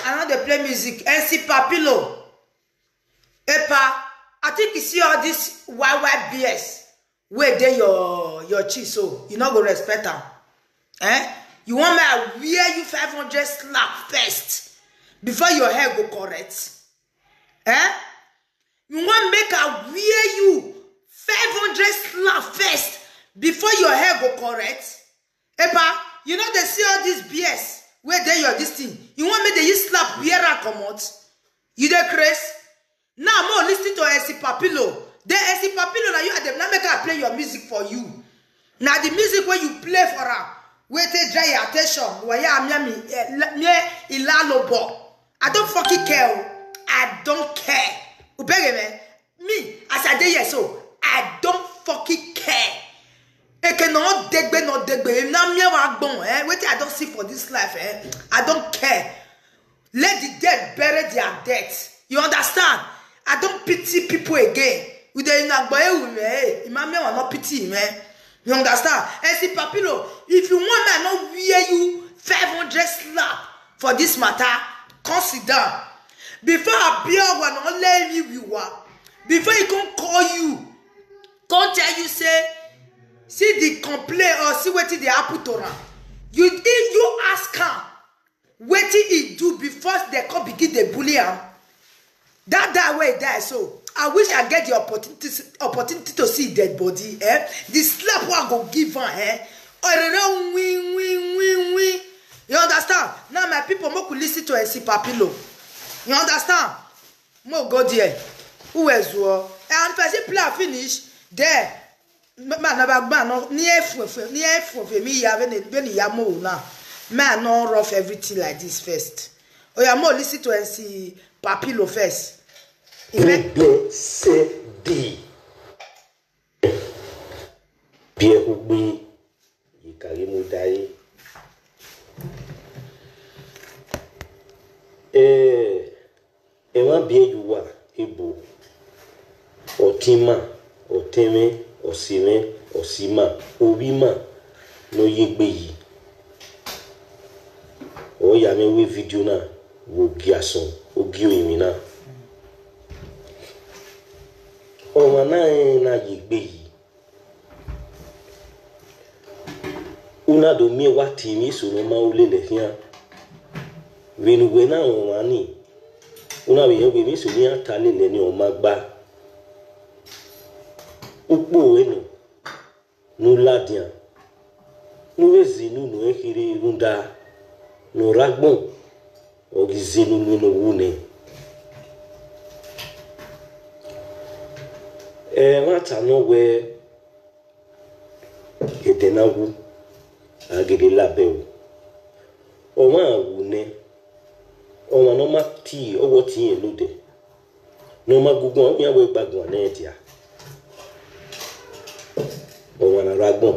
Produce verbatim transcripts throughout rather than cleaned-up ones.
I no dey play music. N C Papilo. Epa, I think you see all this Y Y B S wey dey your your chin, so you no go respect am. Eh? You want me I wear you five hundred slap first before your hair go correct? Eh? You want make I wear you five hundred slap first before your hair go correct? Epa, you no dey see all this B S wey dey your this thing. You want make dey use slap wear am comot? You dey craze? Now mo listen to N C Papilo. The N C Papilo na you and them na make I play your music for you. Na the music wey you play for am wey take draw your attention. Waya mia mi eh, la- mie ilalobo. I don't fucking care. Oh. I don't care. Ubege me. Me, as I dey here so, I don't fucking care. Eke no degbe no degbe. Na me wa gbon eh. Wetin I don see for this life eh. I don't care. Let the dead bury their dead. You understand? I don't pity people again. With the inagbo ewu me eh. Imami wa no pity me. You understand? N C Papilo, if you want me, I no wear you five hundred slap for this matter. Come sit down. Before I be one, no let me we wa. Before he come call you, come tell you say, see the complaint or see wetin dey happen to am. You if you ask am wetin he do before they come begin dey bully am. That die wey he die so, I wish I get the opportunity opportunity to see dead body. Eh? The slap wey I go give am eh? Orere win win win win. You understand? Now my people make we listen to N C Papilo. You understand? Mo go there. Who else wo? And person play finish there. Ma na ba ma no ni efu efu ni efu efu mi ya when when ya mo na. Ma no rough everything like this first. Oya mo listen to N C Papilo first. Ife Ebesedi. Bie ugbi yikari mudaye. Eh, ewa bie yuwa ebo. Otima, oteme, osime, osima, obima, no yegbe yi. Oya me we video na, wo gi ason, o gi oyimi na. Ọmọ na e na yegbe yi. Una do mi wa ti mi so no ma o lele hian. Vbene uwẹ na rọnmwa nii, u na vbe rẹn wẹẹ emwi eso ne iran ta nene ni ọ ma gba. Ukpo ẹre nọ ne u ladian, ne u vbe zẹ unu nuẹn kherhe rhunmwuda ne ọ rre agbọn, ọ ghi zẹ unu nuẹn ne ọ wu nẹ. Ẹmwata nọ wẹẹ, ẹdẹ na wu, a gele labẹ ru. Ọmwa wu nẹ, ọmwa ne ọ ma tie ọghe ọtiọnrẹn nodẹ, ne ọ ma gu guan, ọ khian wẹẹ gba guan nẹ dia. Ọmwa na rre agbọn,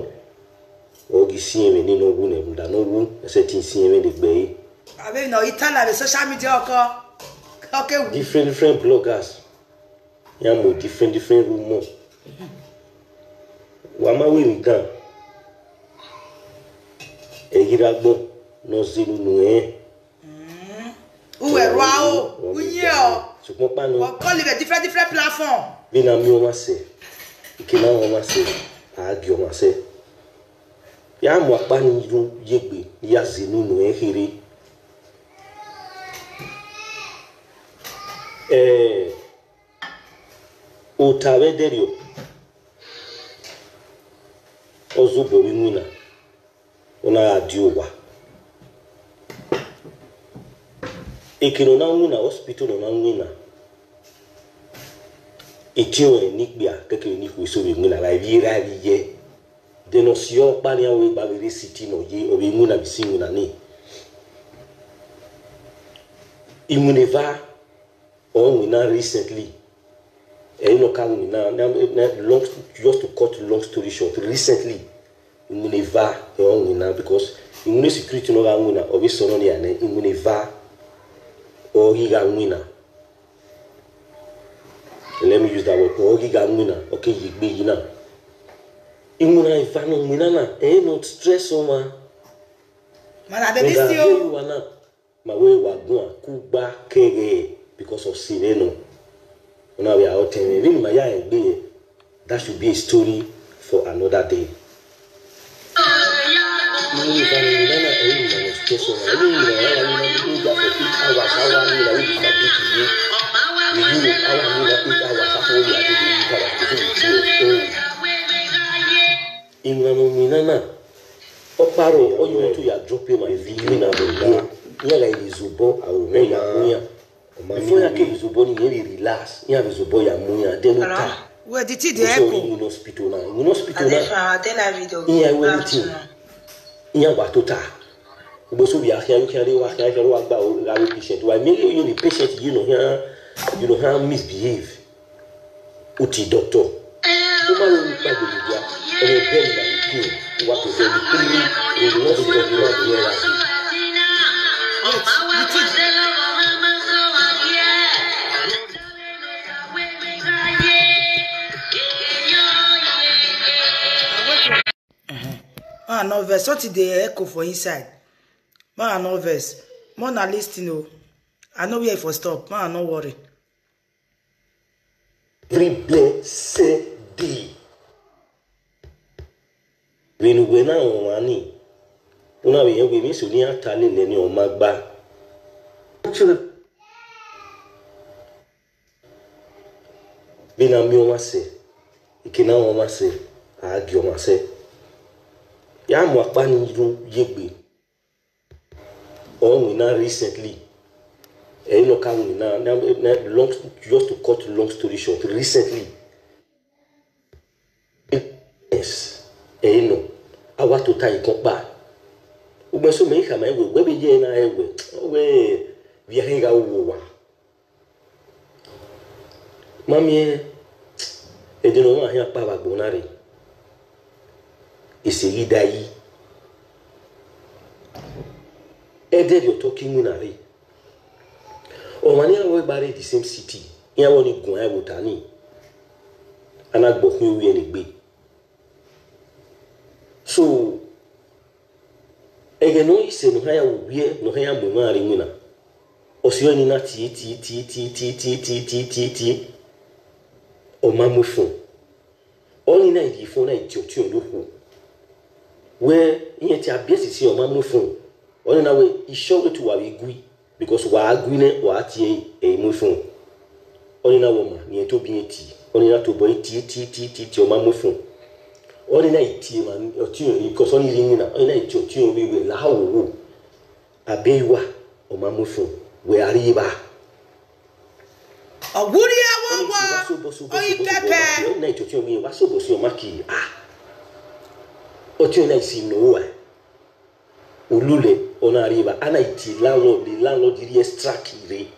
ọ ghi si ẹmwẹ ne ọ wu nẹ, rhunmwuda ne ọ wu, ẹsẹtin si ẹmwẹ ne gbe ẹre. Avbe nọ i ta la vbe social media ọkọ, ọkọ ewu. Different, different bloggers, iran mu different, different rumor. Wa ma wẹ emwi dan, ẹ ghi rre agbọn ne ọ zẹ unu nuẹn. Uwẹ rua o, uyin ọ. Sokpan ọkpanu, ọ call vbe different, different platform. Vbene a miẹn ọmwa sẹ, eke ne a mwẹ ọmwa sẹ, a gie ọmwa sẹ. Ya mu akpa ni ru ye egbe, ya zẹ unu nuẹn kherhe. Eh, ota vbe ẹdẹrriọ, ọ zobọ vbe iwinna, ọ na gha die owa. Eke ne ọ na winna, hospital ne ọ na winna, etiọnrẹn ne ikpia kẹkẹ vbe ne ikhuo eso vbe iwinna, vbe a vbe ra vbe iyẹ. Then ọ si ọkpa ne iran wẹ gba vbe rre city nọ ye, ọ vbe iwinna vbe si iwinna ni. Iwinna eva, ọ winna recently. Ẹre nọ ka winna, na, na, na, long, just to cut long story short, recently, iwinna eva, ọ winna, because iwinna security nọ gha winna, ọ vbe sẹ ọnọ nia nẹ, iwinna eva, ọ ghi gha winna. Let me use that word, ọ ghi gha winna, ọ ke ye egbe yi na. Iwinna eva ne ọ winna na, ẹre nọ stress ọmwa. Mana bẹbẹ si o. Ma wẹ wa guan kugba kẹghẹ because of sin nọ. Ọ na vbe aro tẹn mwẹ, vbene ima ya rẹn egbe, that should be a story for another day. Iwinna ne ọ winna na, ọkpa rrọọ, ọ ya otu ya drop emwa vbe iwinna vbe ọgua, iran gha vbe zobọ, ọ ya mu iran. Before iran ke vbe zobọ ni, iran vbe relax, iran vbe zobọ ya mu iran, then u ta. Where the thing dey echo? Iwinna hospital na, iwinna hospital na, iran wẹ anything, iran wa tota. Ugbo so vbe a khian, khian re wa khian, khian re wa gba o, gha re patient. Wa mainly you the patient, you know, here, you know, how misbehave. Uti doctor. Ó má lórí pàdé lè já. Ẹ̀rọ bẹ́ẹ̀ ni màá kí o. Wà tó fẹ́ mi kí ni èyí wọ́n ti tọ́jú wà ní ẹ̀rọ àti. Ah, no vex. Something dey echo for inside. Ma no vex. Mo na listen o. I know where for stop. Ma no worry. Every blessed day. Vbene uwẹ na rọnmwa nii, u na vbe rẹn wẹẹ emwi eso ne iran ta nene ni ọ ma gba. Vbene a miẹn ọmwa sẹ, eke ne a mwẹ ọmwa sẹ, a gie ọmwa sẹ. Ya mu akpa ni ru ye egbe. Ọ winna recently. Ẹre nọ ka winna, na, na, long, just to cut long story short, recently. Yes, ẹre nọ, a wa tota ikọn kpa. Ugbẹn so mẹ i khama ẹwẹ, wẹ vbe ye na ẹwẹ, wẹ vbe a khin gha wo owa. Ma miẹn ẹdẹ ne ọmwa khian kpa vbe agbọn na rre, ese ghi da yi. Ẹdẹ rriọ otọ ke iwinna rre. Ọmwa ne iran wẹ gba rre the same city, iran wẹ ọni guan ẹvbo ota ni, a na gbe ọkhuẹn ovbi ẹre egbe. So, ẹghẹ ne ọ sẹ ne ọ hia ya vbe owiẹ, ne ọ hia ya mu emwa rre iwinna, ọ si ọre ni na tie, tie, tie, tie, tie, tie, tie, tie, tie, tie. Ọ ma mu efun. Ọni na rhie efun na tie ọtiọnrẹn ne okhuo. Wẹ, irẹn te a biẹ sisi, ọ ma mu efun. Ọni na wẹ, I sure wẹ te uwa vbe gui. Because wa agwine wa tie e mo phone. Oni na woma ni to bi ti. Oni na to boy ti ti ti ti ti o ma mo phone. Oni na iti ma o ti o, because oni ring na. Oni na iti o ti o we we la wo wo. Abewa o ma mo phone. We ariba. Oguri awo wa. Oyi keke. Na iti o ti o mi wa so bo si o ma ki. Ah. O ti o na isi no wa. Ulule ona riba ana iti landlord, the landlord ri extra key re.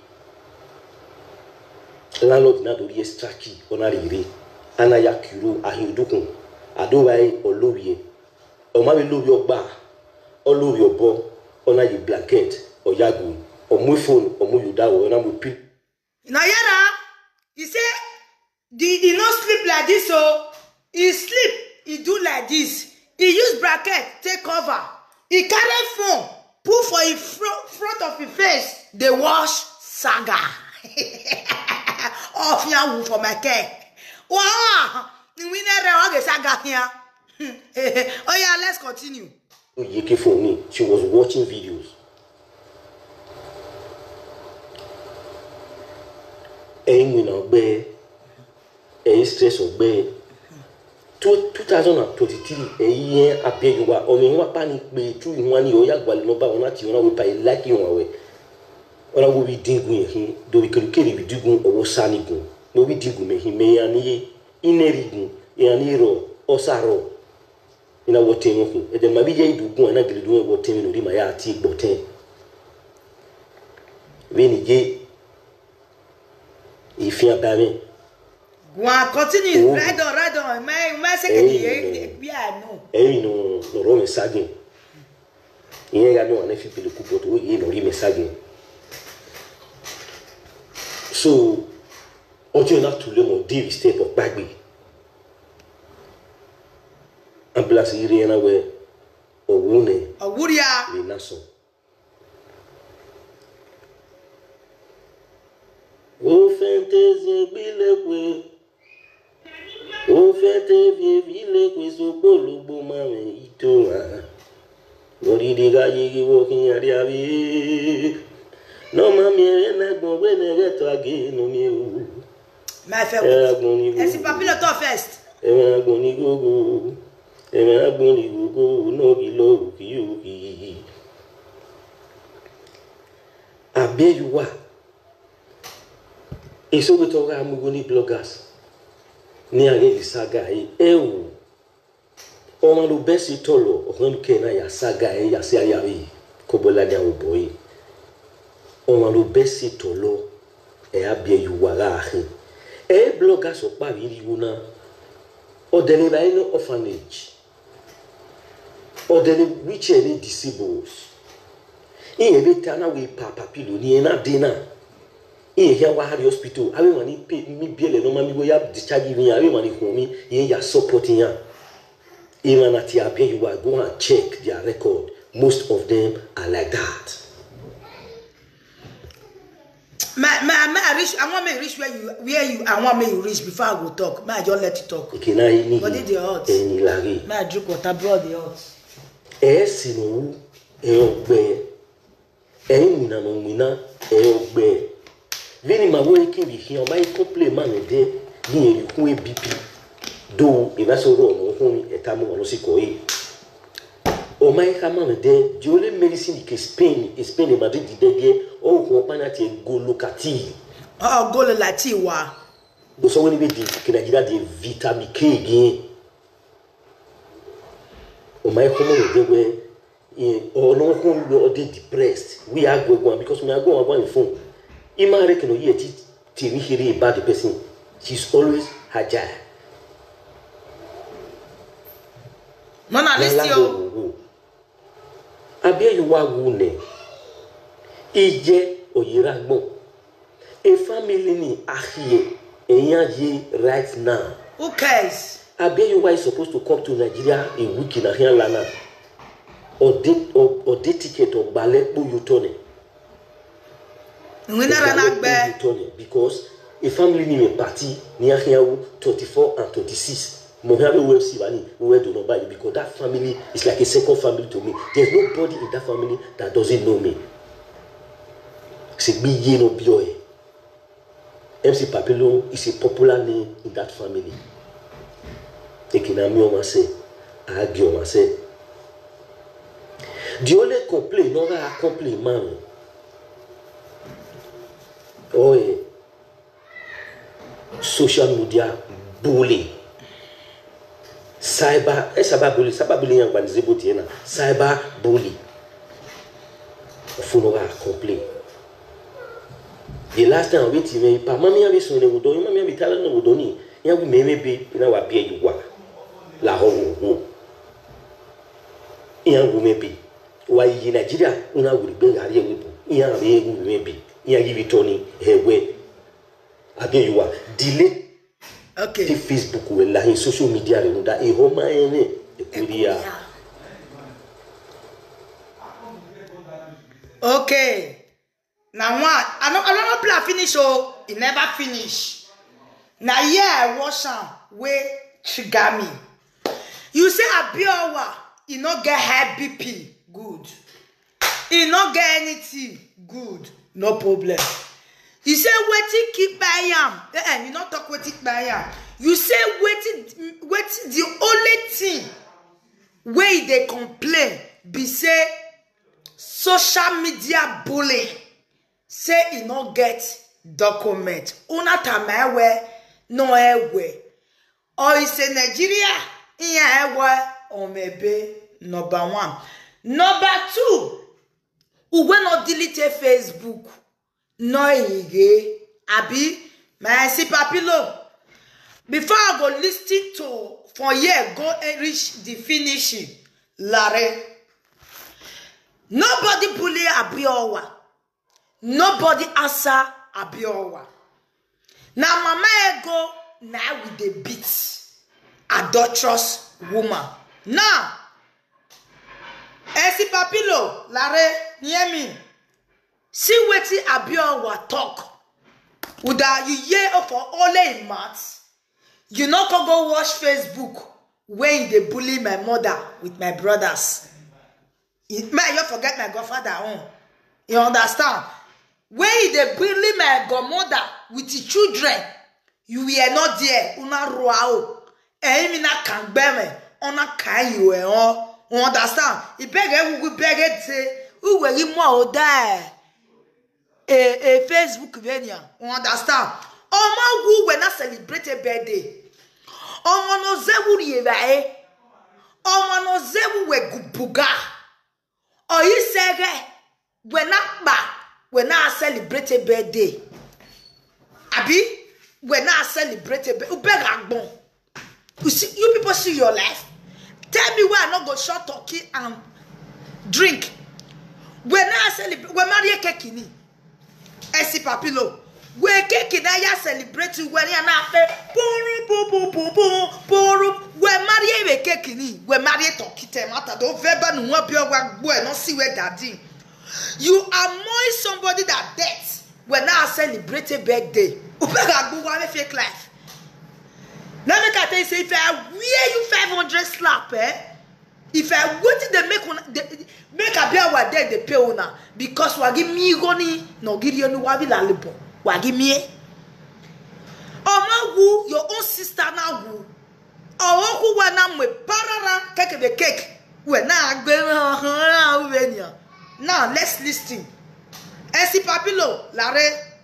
Landlord na do ri extra key ona rire. Ana ya kiro ahin dukun. Adobai olowie. O ma be lowie ogba. Olowie obo. Ona yi blanket. Oyagu. Omu phone, omu yuda, ona mu pil. Na yara, he say the, he no sleep like this o. He sleep, he do like this. He use bracket take cover. He carry phone put for him fro- front of him face dey watch saga. Off yan wu for my care. Wow! Ni winere oge saga here. Oh yeah, let's continue. Oyeke phone ni, she was watching videos. Ẹ̀yin mi náà gbẹ, ẹ̀yin stress ọgbẹ. Two two thousand and twenty three, ẹ̀yin yẹn abẹ́yẹwà ọmọ yẹn wá pa ni pé tú ìwọ̀n ni ọ̀yà gbàlẹ̀ náà bá wọn láti wọn wípa ẹ̀ láìkí wọn wẹ̀. Wọn náà wọ́n bí dínkù yẹn hin, dòbí kẹlùkẹ́lì bí dínkù ọwọ́ sánigun, wọ́n bí dínkù mẹ́hin mẹ́yà níyé, inẹ́rìgùn, ẹ̀yà ní rọ, ọ̀sà rọ. Ina wote ŋo ko. Ede ma bi ye du gun ana gele du wote mi no ri ma ya ti gbote. Veni je. Ifia ba mi. Gwa continue. Ride on, ride on. My my second year. Yeah, no. Eyi no no ro mi sagin. Iye ya no ane fi pele ku poto ye no ri mi sagin. So ojo na tule mo di step of gbagbe. Ambulance iri ena we owune Awuria. Ni naso. Ofenteze bilekwe. Ofente vie bilekwe so polugbo mame ito ha. Lori de ga yigi wokin ari abi. No mami ena gbon we ne geto age no mi ewu. My fair. Era gbon ni Esi papilo to first. Emera gbon ni gogo. Emera gbon ni gogo. No be low ki you ki. Abeg you wa. Eso we talk am go ni bloggers. Ni age di saga e ewu. Ọmọ ló bẹ́ sí tọ̀lọ̀ ọ̀hún kẹ́ náà yà ságà ẹ̀ yà sí ayáwé kó bọ́lá ní àwọn bọ̀ọ́yì. Ọmọ ló bẹ́ sí tọ̀lọ̀ ẹ̀ á bí ẹ̀yù wà láàrin. Ẹ̀ blọ́gà sọ̀pá rírí wo náà. Ọ̀dẹ̀lẹ̀ báyìí ní orphanage. Ọ̀dẹ̀lẹ̀ wheelchair ní disables. Ìyẹn bí tánà wí pàpà pìlò ní ẹ̀ náà dé náà. Ìyẹn yà wá rí hospital. Àwọn ìwà ní pé mi bí ẹlẹ́ náà máa mi wọ́n yà discharge mi. Àwọn ìwà ní hùn mi. Ìyẹn yà support yàn. Even at Abia, you are go and check their record. Most of them are like that. My, my, my, I reach. I want me reach where you, where you. I want me you reach before I go talk. May I just let you talk. Okay, now you need Body dey hot. Any lari. May I drink water, bro? Dey hot. Ẹ sì nù ẹ ọgbẹ ẹ ń wìnà nù wìnà ẹ ọgbẹ. Vini ma wo ekin bi hin ọmọ ekin play man ẹ dẹ ní ẹ̀yìn kún A B P. Do ìbáṣọ̀rọ̀ ọ̀nà òkun ni ẹ̀ta mú ọ̀nà sí kọ̀ yìí. Ọmọ ekin man ẹ dẹ di olè medicine ke Spain Spain Madrid dẹ́gẹ́ ọ̀hún ọ̀pá náà ti ẹ̀ go locati. Oh, go locati wa. Bó sọ wọ́n níbi di kí Nàìjíríà di vitamin K gín. Ọmọ ekin man ẹ dẹ wẹ́ ọ̀nà òkun wẹ́ ọdẹ depressed. We are going because we are going one phone. Ima rẹ kìnnà yìí ẹ̀ ti tèmi ṣeré bad person. She's always agile. Mona list yo. Abia you wa wu ne. Ije oyiragbon. A family ni ahie eyan ye right now. Who cares? Abia you wa is supposed to come to Nigeria a week in Ahialana. Or date or, or date ticket or ballet you turn it. Ìwé náírà náà gbẹ. Because a family name a party near here twenty-four and twenty-six. Mo have a well see money where do not buy because that family is like a second family to me. There's nobody in that family that doesn't know me. Sigbi ye no bioe. M C Papilo is a popular name in that family. Ekina mi oma se, agi oma se. The only complain, no ga complain man. Oh yeah. Social media bully. Cyber, eh, cyber bully, cyber bully yang ban zibo tiena. Cyber bully. Ofu no ga complain. The last time we ti me pa mami abi so ne wudo, mami abi tala ne wudo ni. Ya bi me me bi na wa bi e yuwa. La ho wo. Ya wu me bi. Wa yi Nigeria una wuri be ga ye wudo. Ya bi e wu me bi. Ya yi bitoni hewe. Abi yuwa. Delay Okay. Facebook we la in social media re da e ho ma ene. Ekuriya. Okay. Now one, I no, I no play finish. Oh, it never finish. Now yeah, I watch am wey trigger me. You say Abiowa, e no get high B P. Good. E no get anything. Good. No problem. You say wetin keep by am. Eh, eh, you no talk wetin by am. You say wetin, wetin the only thing wey e dey complain be say social media bullying. Say e no get document. Una tama ewe no ewe. Or e say Nigeria iya ewe omebe number one. Number two, uwe no delete Facebook. No ige. Abi, my si papilo. Before I go listen to from here go and reach the finishing. Lare. Nobody bully Abiowa. Nobody answer Abiowa. Na mama ego na we dey beat adulterous woman. Now, Esi Papilo, Lare, near me. See wetin Abiowa talk. Uda you hear for only in mouth. You no go go watch Facebook when you dey bully my mother with my brothers. May you forget my godfather own. You understand? When you dey bully my godmother with the children, you were not there. Una ruao. Eyi mi na kangbeme. Ona kai you e o. You understand? Ibege wugu bege te. Uwe yi mo o da e. E, e Facebook venia. You understand? Omo wu we na celebrate a birthday. Omo no zewu ri e va e. Omo no zewu we gubuga. Oyi sege we na pa we na celebrate a birthday. Abi we na celebrate a birthday. Ubega gbon. You see, you people see your life. Tell me why I no go short turkey and drink. We na celebrate. We marry a cake ni. Esi papilo. We cake na ya celebrate. We ya na pe. Puru pu pu pu pu puru. We marry a cake ni. We marry a turkey. Te mata do veba nu wa bi ogwa gbo e no si we daddy. You annoy somebody that death. We na celebrate a birthday. Upega gbo wa fake life. Now make I tell you say if I wear you five hundred slap, eh? If I wait till they make una they, make a be our dead they pay una because wagi mi goni no giri onu wabi lalibo. Wagi mi eh. Oma wu your own sister na wu. Owo ku wa na mwe parara keke be cake. We na agbe na uvenia. Now let's listen. Esi papilo lare.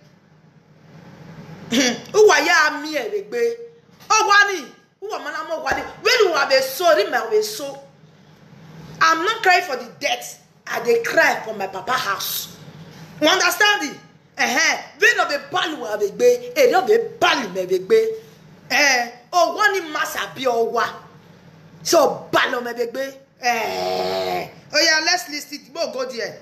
Uwa ya mi eregbe. Owani. Uwa mana mo wani. When you have a soul, in my way so. I'm not crying for the death. I dey cry for my papa house. You understand it? Eh, when of a palu have a gbe, a of a palu me be gbe. Eh, oh, one in massa be or wa. So palu me be gbe. Eh, oh yeah, let's list it. Go go there.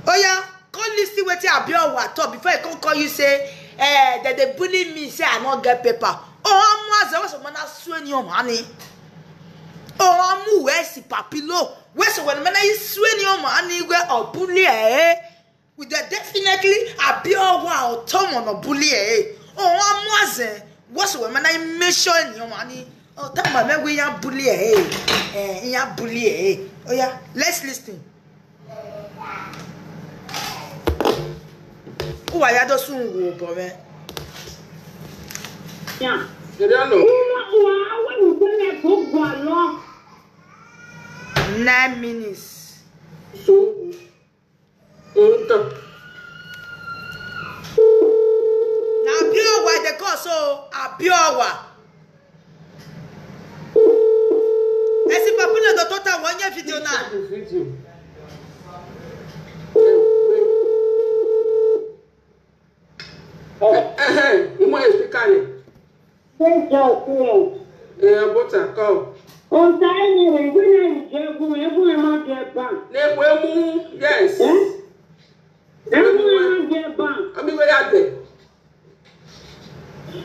Oh yeah, come list it. Wetin Abiowa talk before he come call you say, eh, that they bully me. Say I no get paper. Oh, I'm was was man swear your money. Oh, I'm where si papilo. Where so when man is swear your money where or bully eh. With the definitely Abiowa or Tom on a bully eh. Oh, I'm was eh. What's when man I mention your money. Oh, tell my man we are bully eh. Eh, yeah bully eh. Oh yeah, let's listen. Uwa ya do sun wo bo me. Yeah. Ere ano. Uma wa awe ni tele gbogbo alo. Nine minutes. So. Nta. Na Abiowa dey call so, Abiowa. Esi papula do tota wonye video na. Video. Imo e speaker ni. Seja o kuo. Eh, bota call. Onta enyi re gbe na ije gu e gu e ma je ba. Na-ekwe mu, yes. Eh? E gu e ma je ba. Ami we ya de.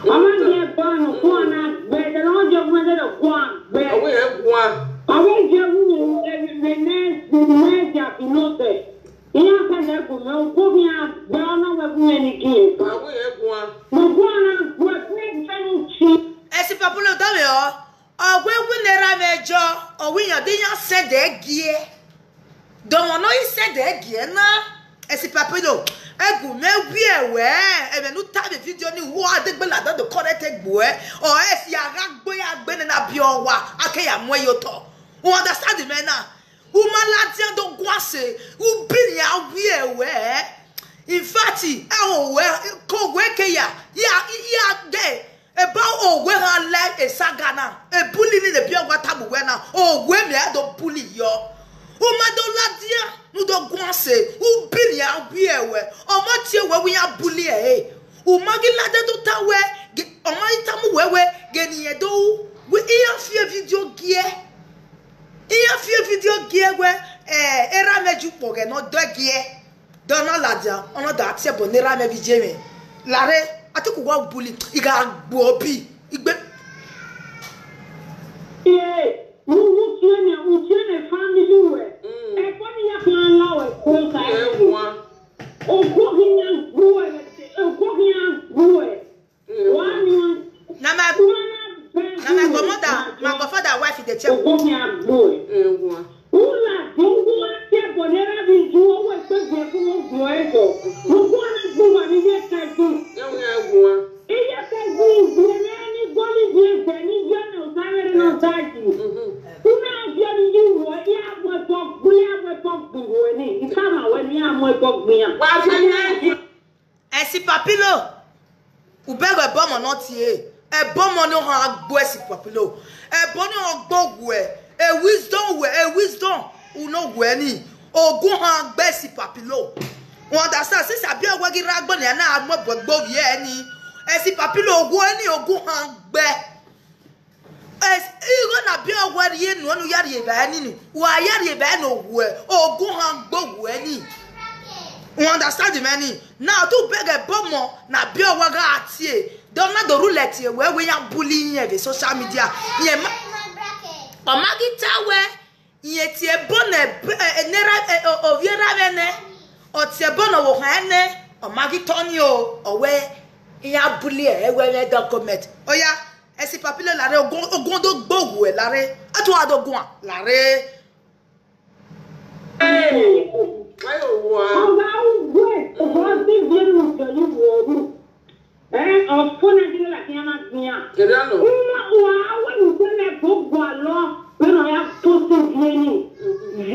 Ama je ba no ko na gbe de no je gu de ko gbe. Awe e gua. Awe je gu ni e ne ne ja bi no de. Iya ka ne gu me o ko mi a gbe ona we gu ni ki. Awe e gua. Mo gu na gbe gbe ni chi. Esi papula do me o. Ogwe wu nera mejo, owi yan de yan send egie. Domo no i send egie na. Esi papula. Egu me wi ewe. Ebe nu tabi video ni wo adegbe la do correct egbo e. O esi ara gbo ya gbe na Abiowa. Ake ya mu e yo to. U understand me na? Uma la dia do gwase. U bi ni awi ewe. In fact, e o we ko we ke ya. Ya ya de. Eba o we ha le e saga na. E bully ni de bi ogwa tabu we na. O we mi e do bully yo. Uma do la dia. Nu do gwase. U bi ni awi ewe. Omo tie we wi ya bully e. Uma gi la de do ta we. Ge- Omo ita mu we we. Ge ni e do. We iya fie video gie. Iya fie video gie we. Eh, era meju po ge no do gie. Dona ladia, ono da tie bo nera me bi jeme. Lare, ati ku wa bully. Iga gbo bi. Igbe. Ee, mu mu tie ne, u tie ne family we. E ko ni ya plan la we ko sa. E gua. O ko ki na gbo e, o ko ki na gbo e. Wa ni. Na my na my godmother, my godfather wife dey tell. O ko ki na gbo e. E gua. Ula dungu ake bonera bi ju owo epe je ku wo gbo e jo. Dungu ana gbo wa ni ye ka ju. E we e gua. Iye ka ju gbo ne ni goli bi e je ni je no sa re no sa ji. Una bi ni ju wo ya mo to gbo ya mo to gbo wo ni. Isa ma we ni a mo to gbo ya. Wa fi ye. Esi papilo. Ubego ebomo no tie. Ebomo no ha gbo esi papilo. Ebo no gbo we. E wisdom we, e wisdom. U no we ni. Ogun ha gbe esi papilo. U understand? Since Abiowa gi ragbo ni na agbo gbogbo ye ni. Esi papilo ogun ni ogun ha gbe. Es igo na Abiowa rie nu onu ya rie ba ni ni. Wa ya rie ba no we. Ogun ha gbo we ni. U understand me ni? Now to beg ebomo na Abiowa ga atie. Don na do rule tie we we ya bully yin the social media. Yen ma. O ma gi ta we. Yen tie bo ne nera o viera we ne. O tie bo no wo ha ne. O ma gi to ni o. O we ya bully e we we document. Oya, esi papilo lare ogun ogun do gbo we lare. Atu adogun lare. Ayo wa. Ọba ugwe, ọba ti bi enu jọni woru. Eh, ọfọ na jini la kiyan ma gbiyan. Ere ano. Uma wa awe ugwe le gbogbo alo. Beno ya posi bi eni.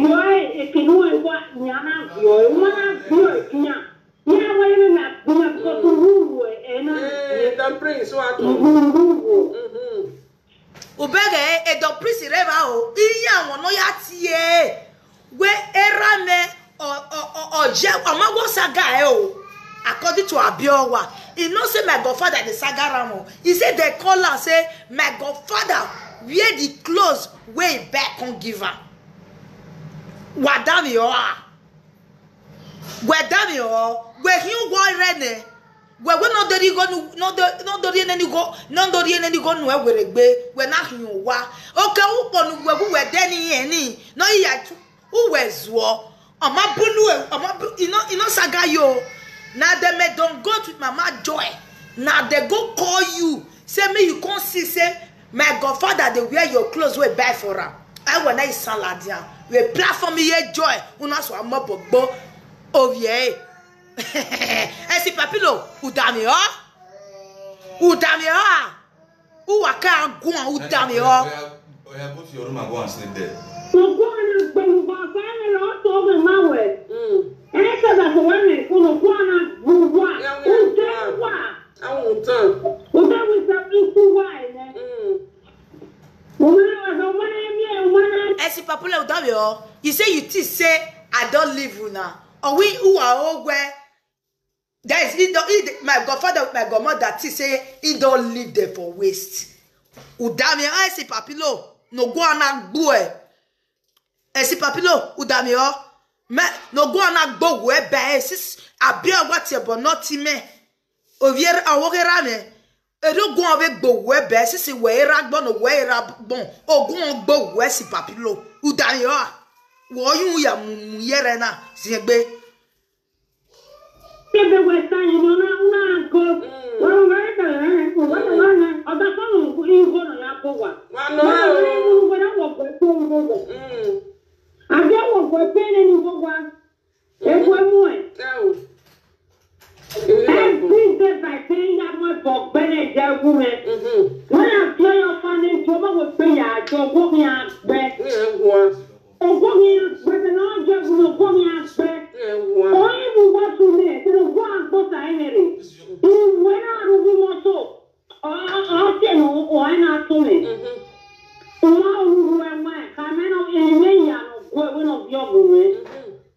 Yo e ekenu e wa nyana yo e wa na yo e kiyan. Ya wa ene na gbiyan ko tu wu e na. Eh, the prince wa to. Wu wu. Mhm. Ubege edo prisi reba o. Iya won no ya tie. We era me o o o o je o ma wo saga e o. According to Abiowa, he no say my godfather dey saga ram o. He say they call am say my godfather wear the clothes wey he buy come give am. Wadami o a. Wedami o. We hin wo re ne. We we no dori go nu no do no dori ne ni go no dori ne ni go nu e were gbe we na hin wa. Oke u po nu we we de ni yen ni. No iya tu. U we zuo. Oma bulu e oma bu ino ino saga yo. Na dem me don go with mama joy. Na they go call you. Say me you come see say my godfather dey wear your clothes wey buy for am. I wanna is salad ya. We platform ye joy. Una so amobogbo. Oh yeah. Esi Papilo, udami o. Udami o. Uwaka agwa, udami o. Oya, oya, go to your room and go and sleep there. No go and go and go and go and go to my way. Mm. Esa da so wame kuno go and go wa. Ude wa. Awutan. Ude wi sa iku wa ne. Mm. Esi Papilo, udami o. You say you think say I don't leave una. Or we who are all where there is he don't he, my godfather, my godmother, think say he don't leave there for waste. Udami, Esi Papilo, no go and go. Esi Papilo, udami o. Me, no go and go where be sis. Abia what your but not me. Ovier awogera me. Edo go ave gbo we be sisi we era gbo no we era gbo. Ogun gbo we si Papilo. Udani o. Wo yu ya mu mu yere na ziegbe. Ebe we sa yi no na na go. Wa wa ka na ko wa wa na. Oda ko no ku i go no ya go wa. Wa no. Wa wa na wo go ko go. Mm. Ade wo go pe ni go wa. Ekwe mwe. Every day by day, ya mwe bok bene je gume. When I play your fan, you go go pay ya, you go me a be. Go me a be, no je go go me a be. Oye mu wa tu me, te no go a go sa enere. Iwe na ru mo so. Ọ ọ se no o na tu me. Uma uru we mwe, ka me no ime ya no go we no bi ogun me.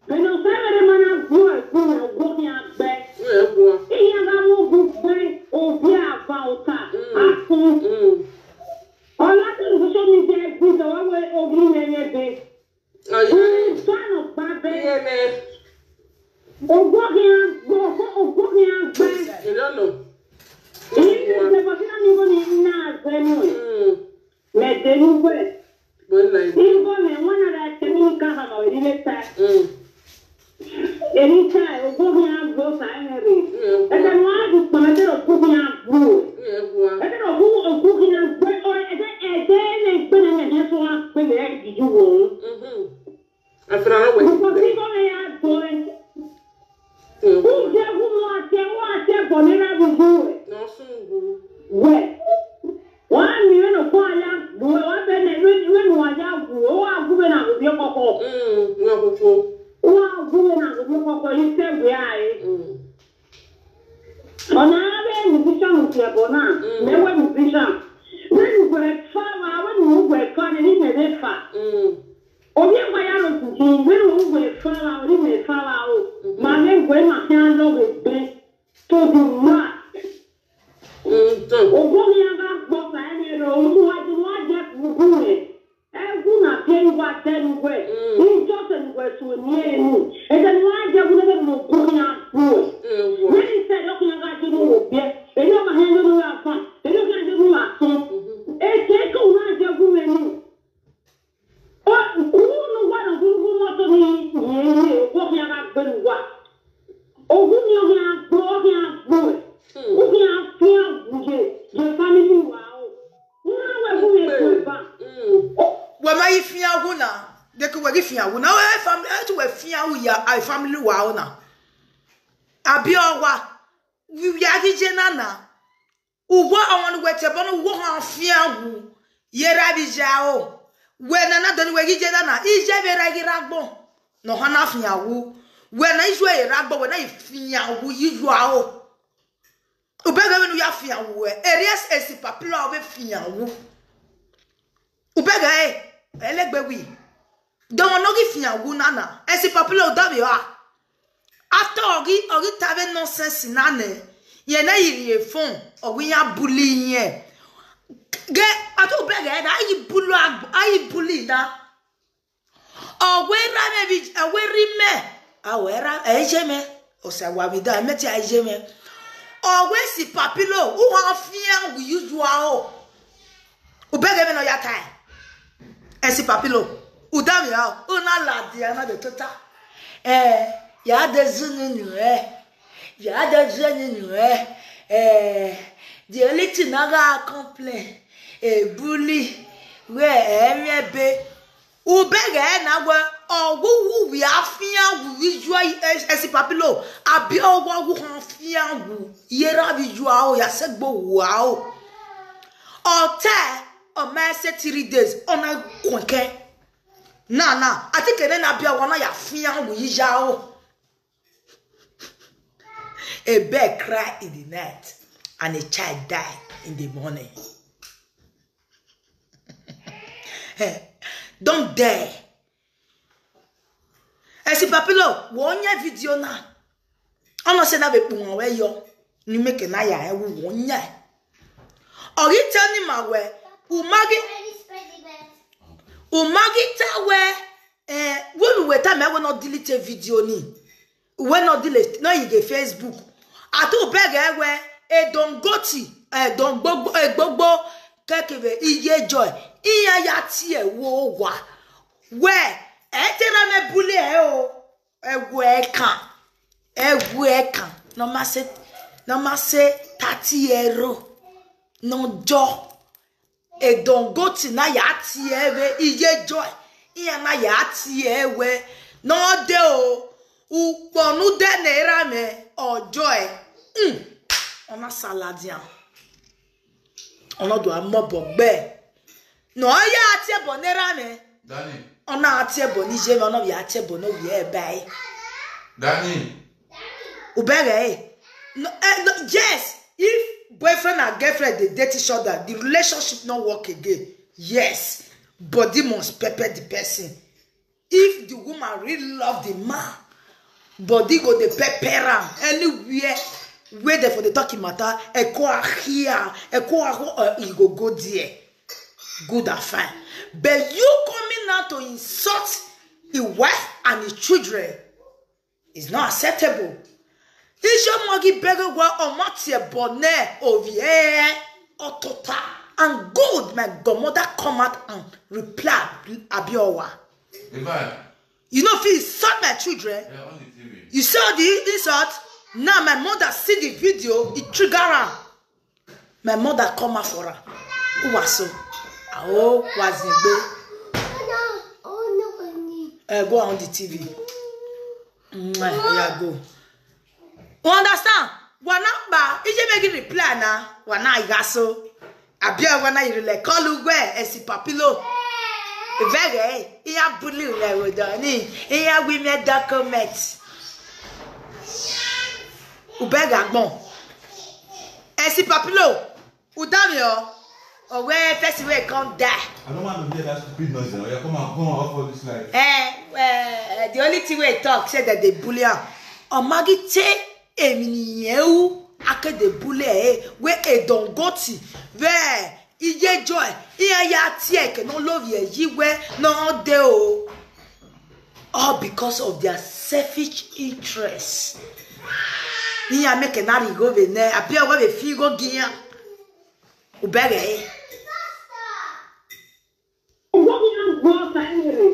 Beno sẹ́wẹ̀rẹ̀ máa na gbọ́ ẹ̀kú rẹ̀ gbọ́ ní agbẹ́. Ìyá bá mú gbogbo òbí àbá ọ̀tá àtún. Ọlọ́tún social media gbé ìjọba wẹ ogun yẹn yẹn bẹ. Ìtọ́nà gbà bẹ. Ògbó kí á gbọ́, ògbó kí á gbẹ. Ìyá ìjọba tí wọ́n ní wọ́n ní iná àgbẹ̀ nù ẹ̀. Mẹ̀dẹ́nu wẹ̀. Ibo me wana da kemi ka ha ma weri le ta. Eri ta ogo mi a gbo sa ene re. Ete no a du pa me te ogo mi a gbo. Ete no ogo ogo mi a gbo o ete ete ne gbe ne ne so a gbe le di ju wo. Afira na we. Ko ti ko me ya gbo e. Uje ku mo ate o ate gbo ne na bi ju e. No sungu. We. Wa mi we no ko aya gbo e wa be ne we we no aya gbo o wa gbo be na go bi koko. Mm, we koko. Wa gbo be na go bi koko yi se we ai. Mm. Ona be musician ti e bona. Mm. Me we musician. We no go e fa wa we no go e fa ne ni me de fa. Mm. Obi e kwa ya no tuntun we no go e fa wa o ni me fa wa o. Mm-hmm. Ma me go e ma fi an lo we gbe. To the max. Ogun ni a bá gbọ́ pa ẹni rẹ̀, òun wá ju wọ́n jẹ́ kúkú rẹ̀. Ẹ̀gún náà fi ń wá dẹnu wẹ̀. Ìjọ sẹ̀nu wẹ̀ sùn ní ẹ̀nu. Ẹ̀jẹ̀ ni wọ́n á jẹ́ kúkú lẹ́nu ògún ní àpò ẹ̀. Lẹ́yìn iṣẹ́ ìdọ́kùnrin ọba jẹ́ ní òbí ẹ̀. Èyí ọba yẹn ló ń ra fún. Èyí ọba yẹn ló ń ra fún. Èké kí òun á jẹ́ kúkú rẹ̀ nù. Unu wana gurugu moto ni yeye ogohi aga gbenuwa. Ogun ni ohi agbo ohi agbo. Ohi afia buye ye family wa o. Una we bu ye ku ba. We ma yi fia wu na. De ku we gi fia wu na we family e tu we fia wu ya ai family wa o na. Abi o wa. Wi wi agi je na na. Uwa awon we te bono uwa ha fia wu. Ye ra bi ja o. We na na doni we gi je na na. Ije be ra gi ra gbo. No ha na fia wu. We na ijo e ra gbo we na i fia wu ijo a o. Ubega we nu ya fia wu e. Erias esi papila o be fia wu. Ubega e. Elegbe wi. Domo no gi fia wu na na. Esi papila o da bi a. After ogi ogi tave nonsense na ne. Ye na yiri ye phone. Ogi ya bully ye. Ge atu ubega e na ayi bully ayi bully na. Owe ra me bi owe ri me. Awe ra e je me. O se wa mi da me ti a je me. Owe si papilo u ha fia wu usual o. Ubega me no ya tai. Esi papilo. Udami ya. Una la di ana de tota. Eh, ya de zunu nu eh. Ya de zunu nu eh. Eh, the only thing I got complain. Eh, bully. We eh me be. Ubega na we. Owu wu wi afian wu wi yua esi papilo. Abi owa wu han fian wu. Yera wi yua o, ya se gbo wu a o. Ote, o ma se three days, ona kwenke. Na, na, ati kene na bia wana ya fian wu ya o. A bird cry in the night and a child die in the morning. Don't dare. Esi papilo, wo nye video na. Ono se na be kpun we yo. Ni meke na ya e wu wo nye. Ori tell ni ma we. Umagi. Umagi ta we. Eh, we we ta me we no delete video ni. We no delete, no, you get Facebook. Atu beg e we, e don goti, e don gbogbo, e gbogbo, kekebe, iye joy. Iya ya tie wo wa. We, e te ra me bule e o. E we kan. E we kan. No ma se, no ma se thirty euro. No jo. E don goti na ya tie we, iye joy. Iya na ya tie we. No de o. Ukponu de na era me. Ojo e. Mm. Ona saladian. Ona do amo bogbe. No ya tie bo na era me. Dani. Ona tie bo ni je me, ona ya tie bo no ye bai. Dani. Ubere. No, eh, no, yes, if boyfriend and girlfriend dey date each other, the relationship no work again. Yes, body must pepper the person. If the woman really love the man, body go dey pepper am anywhere where they for the talking matter. Eko ahia, eko aho, uh, he go go there. Good and fine. But you coming out to insult his wife and his children is not acceptable. Isho mogi bego wa omati bone ovie otota. And good, my godmother come out and reply Abiowa. Divine. You know, if you insult my children, yeah, on the T V. You saw the insult. Now my mother see the video, it trigger her. My mother come out for her. Who was so? Oh, was in bed. Uh, go on the T V. Mwah, yeah, go. You understand? Wana ba, ije make reply na. Wana igaso. Abia wana irile call ugwe esi papilo. Vege, iya bulu le wodoni. Iya wi me document. Ubega gbon. Esi papilo. Udami o. Owe person wey come die. I don't want to hear that stupid noise. Now. You come and go off all this life. Eh, eh, the only thing we talk say that they bully am. Omagi te emini yewu ake dey bully e we e don goti we iye joy iya ya tie ke no love ye yi we no de o. All because of their selfish interests. Ni ya make na ri go be ne apia go be fi go giyan. Ubere e. Owó mi á gbọ́ ọ̀tá èrè.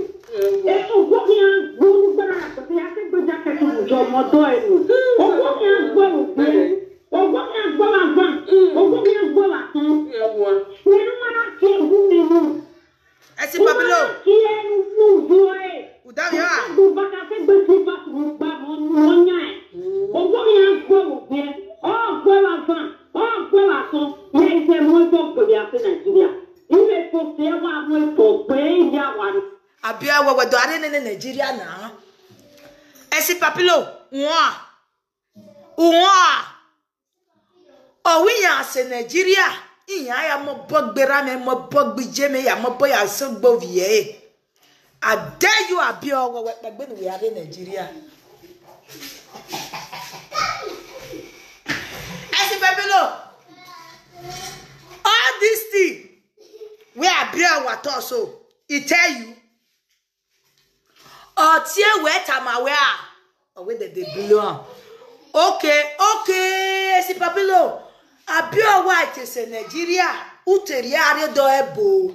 Owó mi á gbọ́ nígbàrà àti akégbèjà kẹtùkùjọ ọmọdọ́ ẹ̀rù. Owó mi á gbọ́ òfin. Owó mi á gbọ́ làbá. Owó mi á gbọ́ làtún. Pẹ̀lú wọn á kí ewu mi nù. Esi papilo. Kí ẹnu fún ìdúró ẹ̀. Udami a. Gbogbo bàtà fẹ́ gbé sí bàtà mo gbà mọ́ ní wọ́n yàn ẹ̀. Owó mi á gbọ́ òfin. Ọ̀ gbọ́ làbá. Ọ̀ gbọ́ làtún. Yẹ ìfẹ́ mọ́ ẹgbẹ́ ògbòdì àti Nàìjíríà. Ile kofi ewa mo to pe ya wa ni. Abi awo we do are ne Nigeria na. Esi papilo, wa. Wa. Owi ya se Nigeria. Iya ya mo bogbe ra me mo bogbe je me ya mo bo ya so gbo vie. I dare you abi owo we pegbe ni we are Nigeria. Esi papilo. All this thing wey I bear our thought so, e tell you. Otie we tama we a. Owe de de blow am. Okay, okay, esi papilo. Abi owa ite se Nigeria. Uteria re do ebo.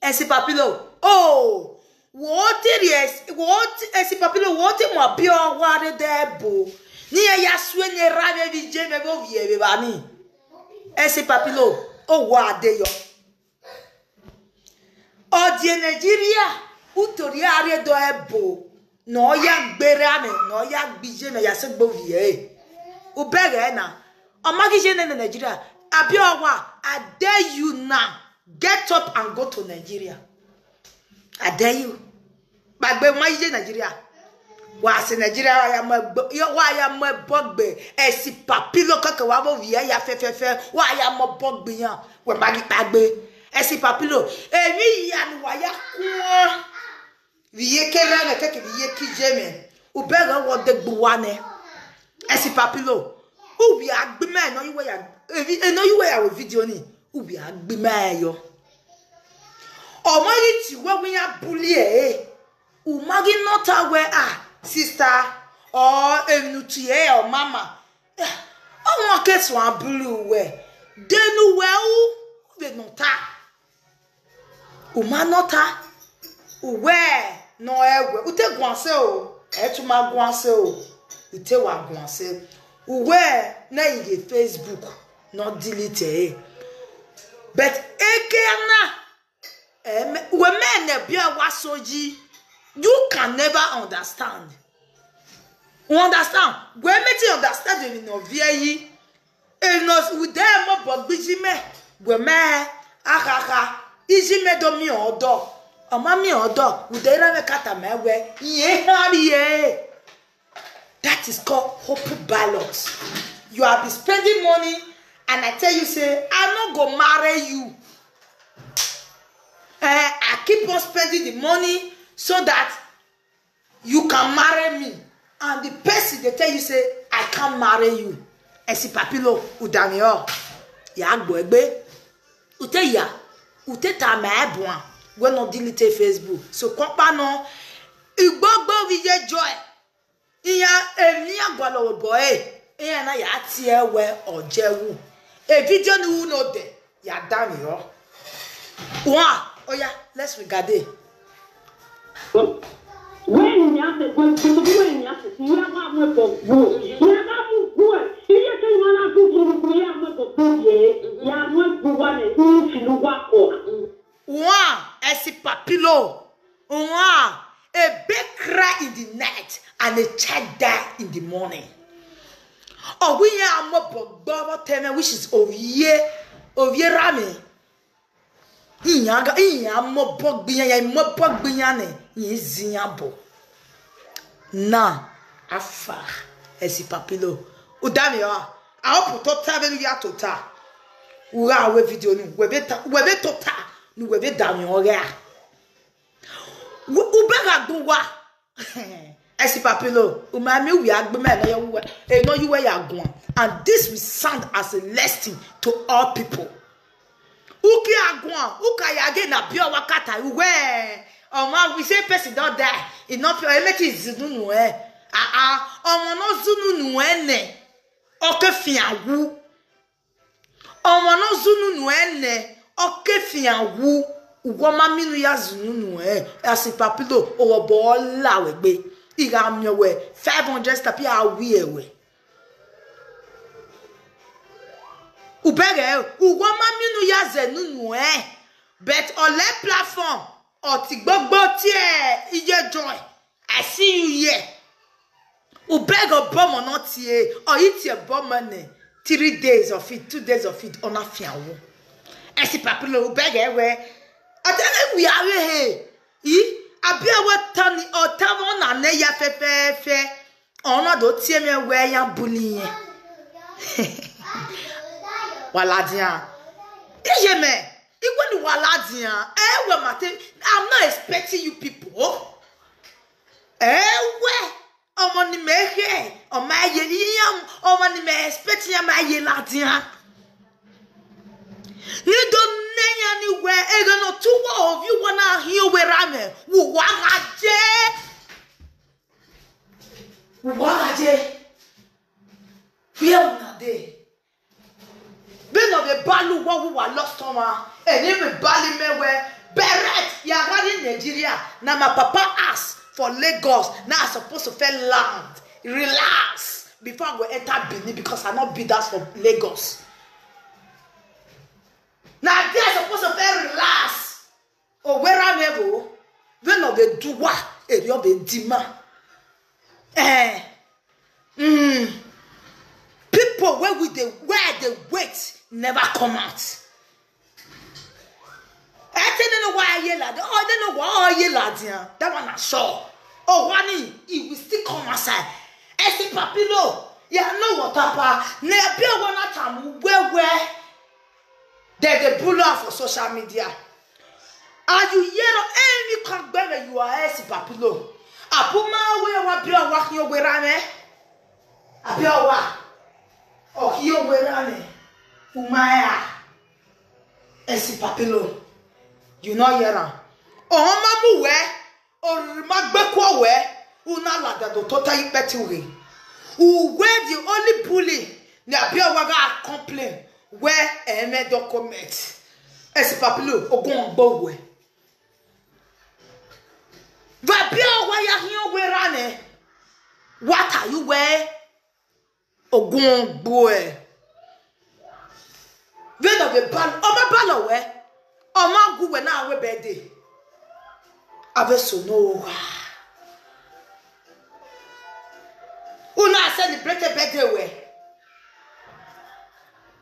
Esi papilo. Oh. Wo te ri es, wo te, esi papilo, wo te mo abi owa re de ebo. Ni e ya sue ni ra me bi je me bo vie be ba ni. Esi papilo. O wa de yo. Odie Nigeria. Utori are do ebo. No ya gbere ame, no ya gbije me ya se gbo vie. Ubere na. Omagi je ne Nigeria. Abiowa, I dare you now. Get up and go to Nigeria. I dare you. Gbagbe ma je Nigeria. Wa se Nigeria wa ya mo gbo, yo, wa ya mo bogbe. Esi papilo keke wa bo vie ya fe fe fe. Wa ya mo bogbe yan. We magi gbagbe. Esi papilo. Emi ya ni wa ya kuo. Viye kere ne keke viye kijeme. Ubere wo de gbuwane. Esi papilo. Ubi agbime no yuwe ya. Evi, e no yuwe ya we video ni. Ubi agbime yo. Omagi ti we wi ya bulie. Umagi nota we, ah, sister. Or enuti e or mama. Omo ke so abulu we. Denu we u. Ubi nota. Uma nota. Uwe no ewe. Ute guanse o. Etuma guanse o. Ute wa guanse. Uwe na ige Facebook. No delete e. But eke na. Em, we men ne bia wa soji. You can never understand. You understand? We meti understand in no vie yi. E no we de mo bo gbiji me. We me. Akaka. Iji me do mi odo. Oma mi odo. We de ra me kata me we. Ye hari ye. That is called hope ballot. You have been spending money, and I tell you say I no go marry you. Eh, I keep on spending the money so that you can marry me. And the person they tell you say I can't marry you. Esi papilo udani o. Ya gbo egbe. Ute ya. Ute ta me ebua. We no delete Facebook. So kopa no. Igbogbo we ye joy. Iya emi agwalo boy. Iya na ya tie we ojewu. E video ni uno de. Ya dani o. Wa, oya, let's regade. When you have to go to when you have to you have one way for go. You have one way. You have to you have one way for go. You have one way for one. You feel what? Wa, esi papilo. Wa, a big cry in the night and a child die in the morning. Owi ya mo bogbo teme, which is ovie, ovie rami. Iya ga iya mo bogbi ya, ya mo bogbi ya ne. Yi zinya bo. Na afa esi papilo. Udami o. I hope to ta be ya to ta. Ura we video nu. We be ta, we be to ta. Nu we be dami o ya. Ubega gbuwa. Esi papilo. Umami we agbe me no ya we. E no you we ya gwan. And this will sound as a lesson to all people. Uki agwan, uka yage na bio wakata uwe. Omo we say person don die. E no pure emeti zununu eh. Ah ah. Omo no zununu eh ne. Oke fiawu. Omo no zununu eh ne. Oke fiawu. Ugo ma minu ya zununu eh. Asi papilo owo bo la we gbe. Iga mi we five hundred stapi awi ewe. Ubege, ugo ma minu ya ze nunu eh. But on le platform, oti gbogbo ti e iye joy. I see you here. Ubego bomo no ti e, or iti e bomo ne. Three days of it, two days of it, ona fiawo. Esi papilo ubege we. Atene we are he. I abi we tani o tamo na ne ya fe fe fe. Ona do tie me we ya buli yen. Waladian. Iye me. Iwe ni waladian. Eh we mate. I'm not expecting you people. Eh we. Omo ni me he. Omo ye ni yam. Omo ni me expect ya ma ye ladian. Ni do ne ya ni we. E go no two of you wanna hear we rame. Wo wa je. Why dey? Where una dey? Be no dey balu wo wo wa lost oma. Eni be bali me we beret ya gari Nigeria. Na my papa ask for Lagos. Na I suppose to feel land. Relax before I go enter Benin because I no be that for Lagos. Na there I suppose to feel relax. Owera me wo. When of the do what? Eri of the dima. Eh. Mm. People where we dey, where they wait never come out. I tell you why I yell at. Oh, they know why I yell at. That one I saw. Oh, one, he will still come outside. I see Papilo. Yeah, no water pa. Ne be one at time where where they dey bully am for social media. And you hear of any come where you are else Papilo. Apuma we wa be wa yo we rame. Abi owa. O ki yo we rame. Umaya. Esi Papilo. You know hear am. O ma mu we. O ma gbe ko we. Una la da do tota ipeti we. U we the only bully. Ni abi owa ga complain. We eme document. Esi Papilo ogun gbo we. Vabia wa ya hiyo we rane. What are you we? Ogun gbo e. We no be bal. O ma bal we. O ma gu we na we birthday. Ave so no wa. Una celebrate birthday we.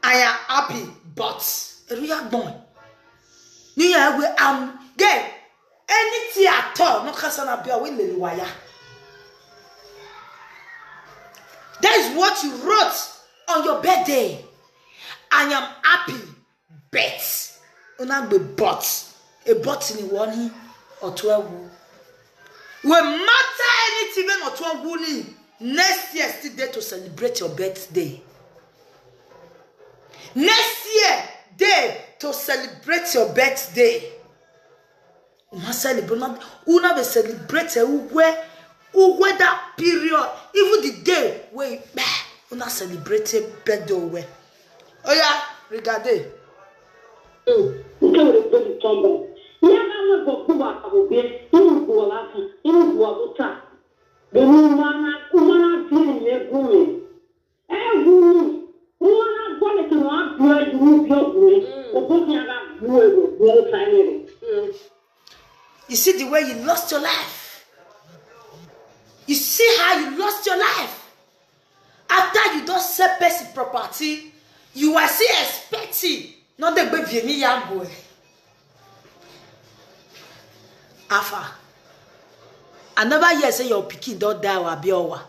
I am happy, but Eruya gbon. Ni ya we am gay. Anything at all, no kasana be we lelu waya. That is what you wrote on your birthday. I am happy, but una gbe but a but ni woni or twelve. We matter anything when or twelve ni next year still there to celebrate your birthday. Next year day to celebrate your birthday. Una celebrate, una, una be celebrate uwe, uwe that period, even the day where you una celebrate birthday uwe. Oh yeah, regade. Nke were gbe di tombo. Ya ga me go ku ba ka bo be. Inu bu wa ka, inu bu wa bo ta. Be mu mana, ku mana bi ni me ku me. Egwu ni, nwa na-agwa m ka na abịa egwu n'ubi ọgwụ ya, ụbọchị ya ga-abụ egwu, bụ ụta nyere. You see the way you lost your life? You see how you lost your life? After you don't sell person property, you are still expecting. No dey gbe vie mi ya go. Afa. I never hear say your pikin don die or abi owa.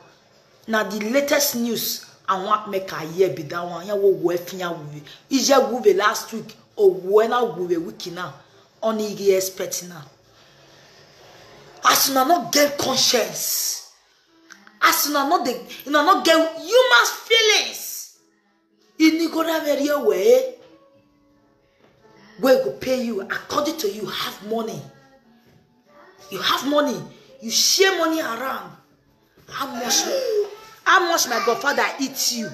Na the latest news I want make I hear be that one. Ya wo wo efin ya wo. Ije wo be last week or wo na wo be week now. Only he expect now. As una no get conscience, as una no dey, una no get human feelings. Ini go that very way. Where go pay you according to you have money. You have money. You share money around. How much? How much my godfather eats you?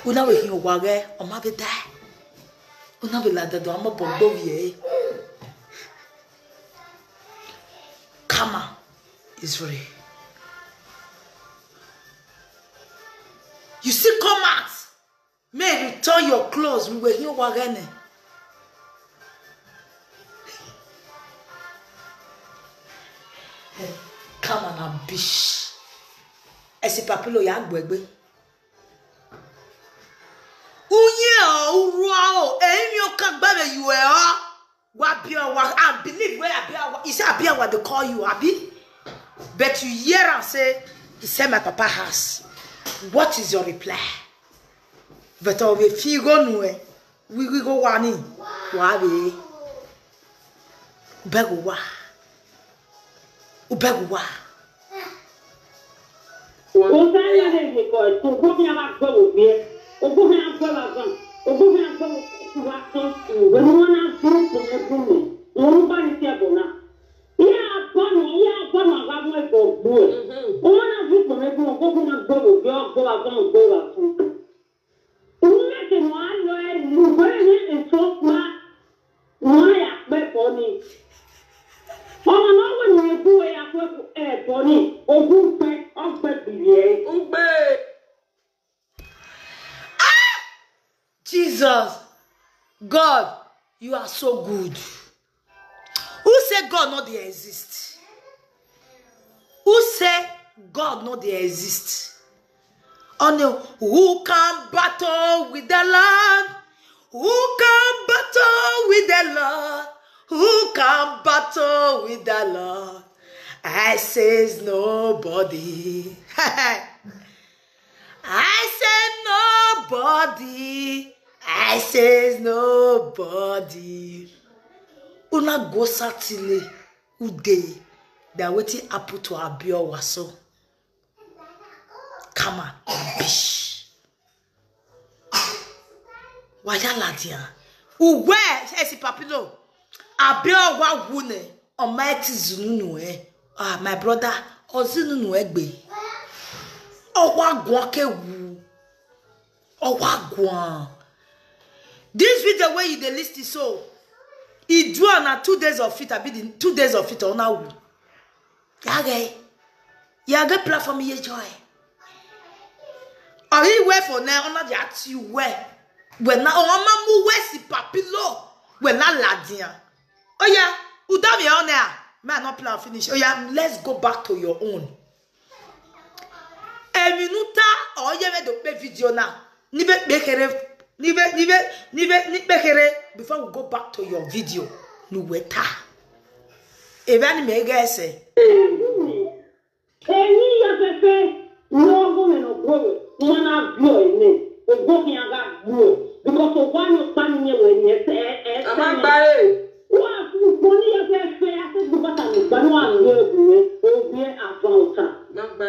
Una we hin wage o ma be die. Una be la dado amo bogbo ye. Karma is real. You still come out. May you return your clothes. We were here wagane. Come on, a bish. Esi papilo ya gbegbe. Unye o, urua o, eyin mi o kan gbe me you e o. Wa bi o wa, I believe where abi awa. He say abi awa dey call you, abi. But you hear am say he sell my papa house. What is your reply? But o be fi go nu e. We we go wa ni. Wa be. Be go wa. U be go wa. Kosanya ne he ko to ko mi ama gbo wo bi e. O gbo mi agbo la gan. O gbo mi agbo wa so. We no na gbo ko me gbo mi. Mo ru ba ni ti e bo na. Iya abọnu, iya abọnu aga mu ebo gbu e. O wana vi kpọrọ ebo, o gbogbo na gbo wo bi ọgbọ agbọn gbo wa fun. Ume ke mo a lọ ẹ lu bẹ́ẹ̀ ni èso pa. Wọ́n á yà pẹ́ bọ́ ni. Ọmọ náà wẹ̀ ní ebu ẹ̀ yà pẹ́ ẹ̀ bọ́ ni. Ogún pẹ́ ọgbẹ́ bìrì ẹ̀. Ń gbé. Jesus, God, you are so good. Who say God? God no dey exist? Who say God no dey exist? Only who can battle with the Lord? Who can battle with the Lord? Who can battle with the Lord? I says nobody. I say nobody. I says nobody. Una go certainly ude that wetin happen to Abiowa so. Come on, bish. Wayala dia. Uwe esi papilo. Abiowa wune. Almighty zununu eh. Ah, my brother, ozinunu egbe. Owa gwake wu. Owa gwan. This video where you dey listen so, e do am na two days of it, abi the two days of it, ona wu. Yage. Yage platform ye joy. Or he wear for now, ona the act you wear. When na ona mu wear si papilo. When na ladian. Oh yeah, udami on there. Man, not plan finish. Oh yeah, let's go back to your own. Eminuta or yeme do pe video na. Nibe bekere, nibe nibe nibe ni bekere before we go back to your video. Nuweta. Even me gese. Èyí yàtọ̀fẹ́ lọ́gùn ẹ̀nà gbòòrò wọn náà bí ọ̀ ẹ̀mẹ́ ògbófin ara gbòòrò because ọ̀wá ní ọ̀pá ní ẹ̀wẹ̀ ní ẹ̀sẹ̀ ẹ̀sẹ̀. Wọ́n á fún ìpọ́n ní ẹgbẹ́ ẹ̀fẹ́ àtẹ́gbẹ́ bàtà ní ìgbà ní wọ́n á gbé ẹ̀gùn rẹ̀ òbí ẹ̀ àbá ọ̀tá.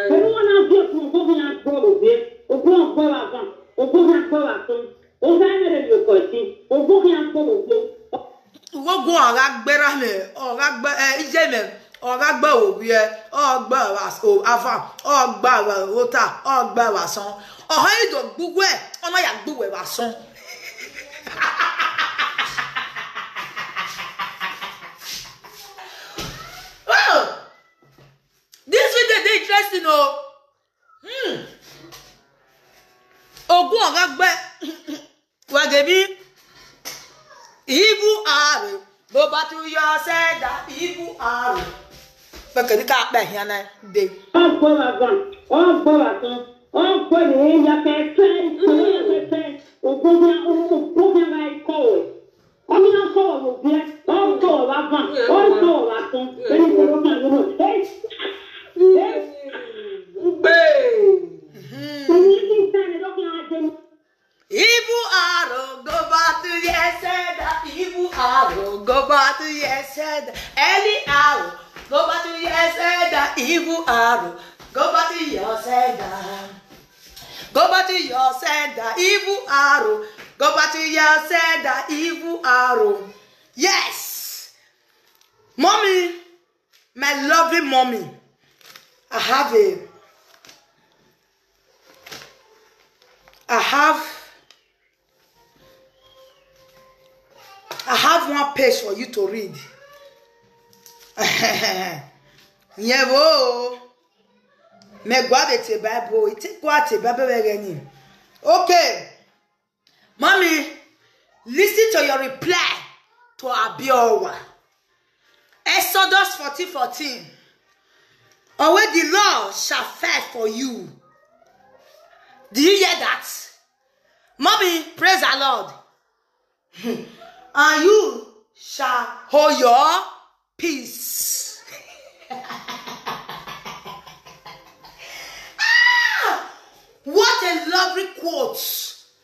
Pẹ̀lú wọn náà bí ẹ̀kún ògbófin agbọ̀rọ̀ bí ẹ̀ ògbó ọ̀gbọ̀rọ̀ àbá ògbófin agbọ̀rọ̀ àtún ògbó ẹ̀mẹ́rẹ̀ yóò kọ̀ sí ògbófin agbọ̀rọ̀ gbó. Ugogo ọ̀rá gbéra mi, ọ̀rá gbé ẹ iye mi, ọ̀rá gbé òwúyẹ, ọ̀gbẹ́ afa, ọ̀gbẹ́ òta, ọ̀gbẹ́ wàsán. Ọ̀hán ìdò gbogbo ẹ̀, ọ̀nà yà gbogbo ẹ̀ wàsán. Wow! This video dey interesting o. Hmm. Ogun ọ̀gá gbẹ. Wàgẹ̀bí. Evil arrow. Go back to your sender. Evil arrow. Pẹ̀kẹ́ ní ká pẹ̀ hìá náà dé. Ọgbọ́n wa gan, ọgbọ́n wa gan, ọgbọ́n ni èyí ya fẹ́ fẹ́, ìṣòro ya fẹ́ fẹ́, ògbóni ògbóni ara ikọ̀ rẹ̀. Ọmọ náà sọ̀rọ̀ wò bí ẹ, ọ̀ sọ̀rọ̀ wá gan, ọ̀ sọ̀rọ̀ wá gan, ẹni tó ló máa lọ́wọ́. Ẹ ẹ Ngbe. Èyí ti ń sáré lọ́kàn ajé mi. Evil arrow, go back to your sender. Evil arrow, go back to your sender. Any arrow, go back to your sender. Evil arrow, go back to your sender. Go back to your sender. Evil arrow, go back to your sender. Evil arrow. Yes. Mommy, my lovely mommy, I have a I have I have one page for you to read. Yevo. Me gwa bete Bible. Ite gwa te Bible begeni. Okay. Mommy, listen to your reply to Abiowa. Exodus fourteen fourteen. Only the Lord shall fight for you. Do you hear that? Mommy, praise the Lord. And you shall hold your peace. Ah! What a lovely quote.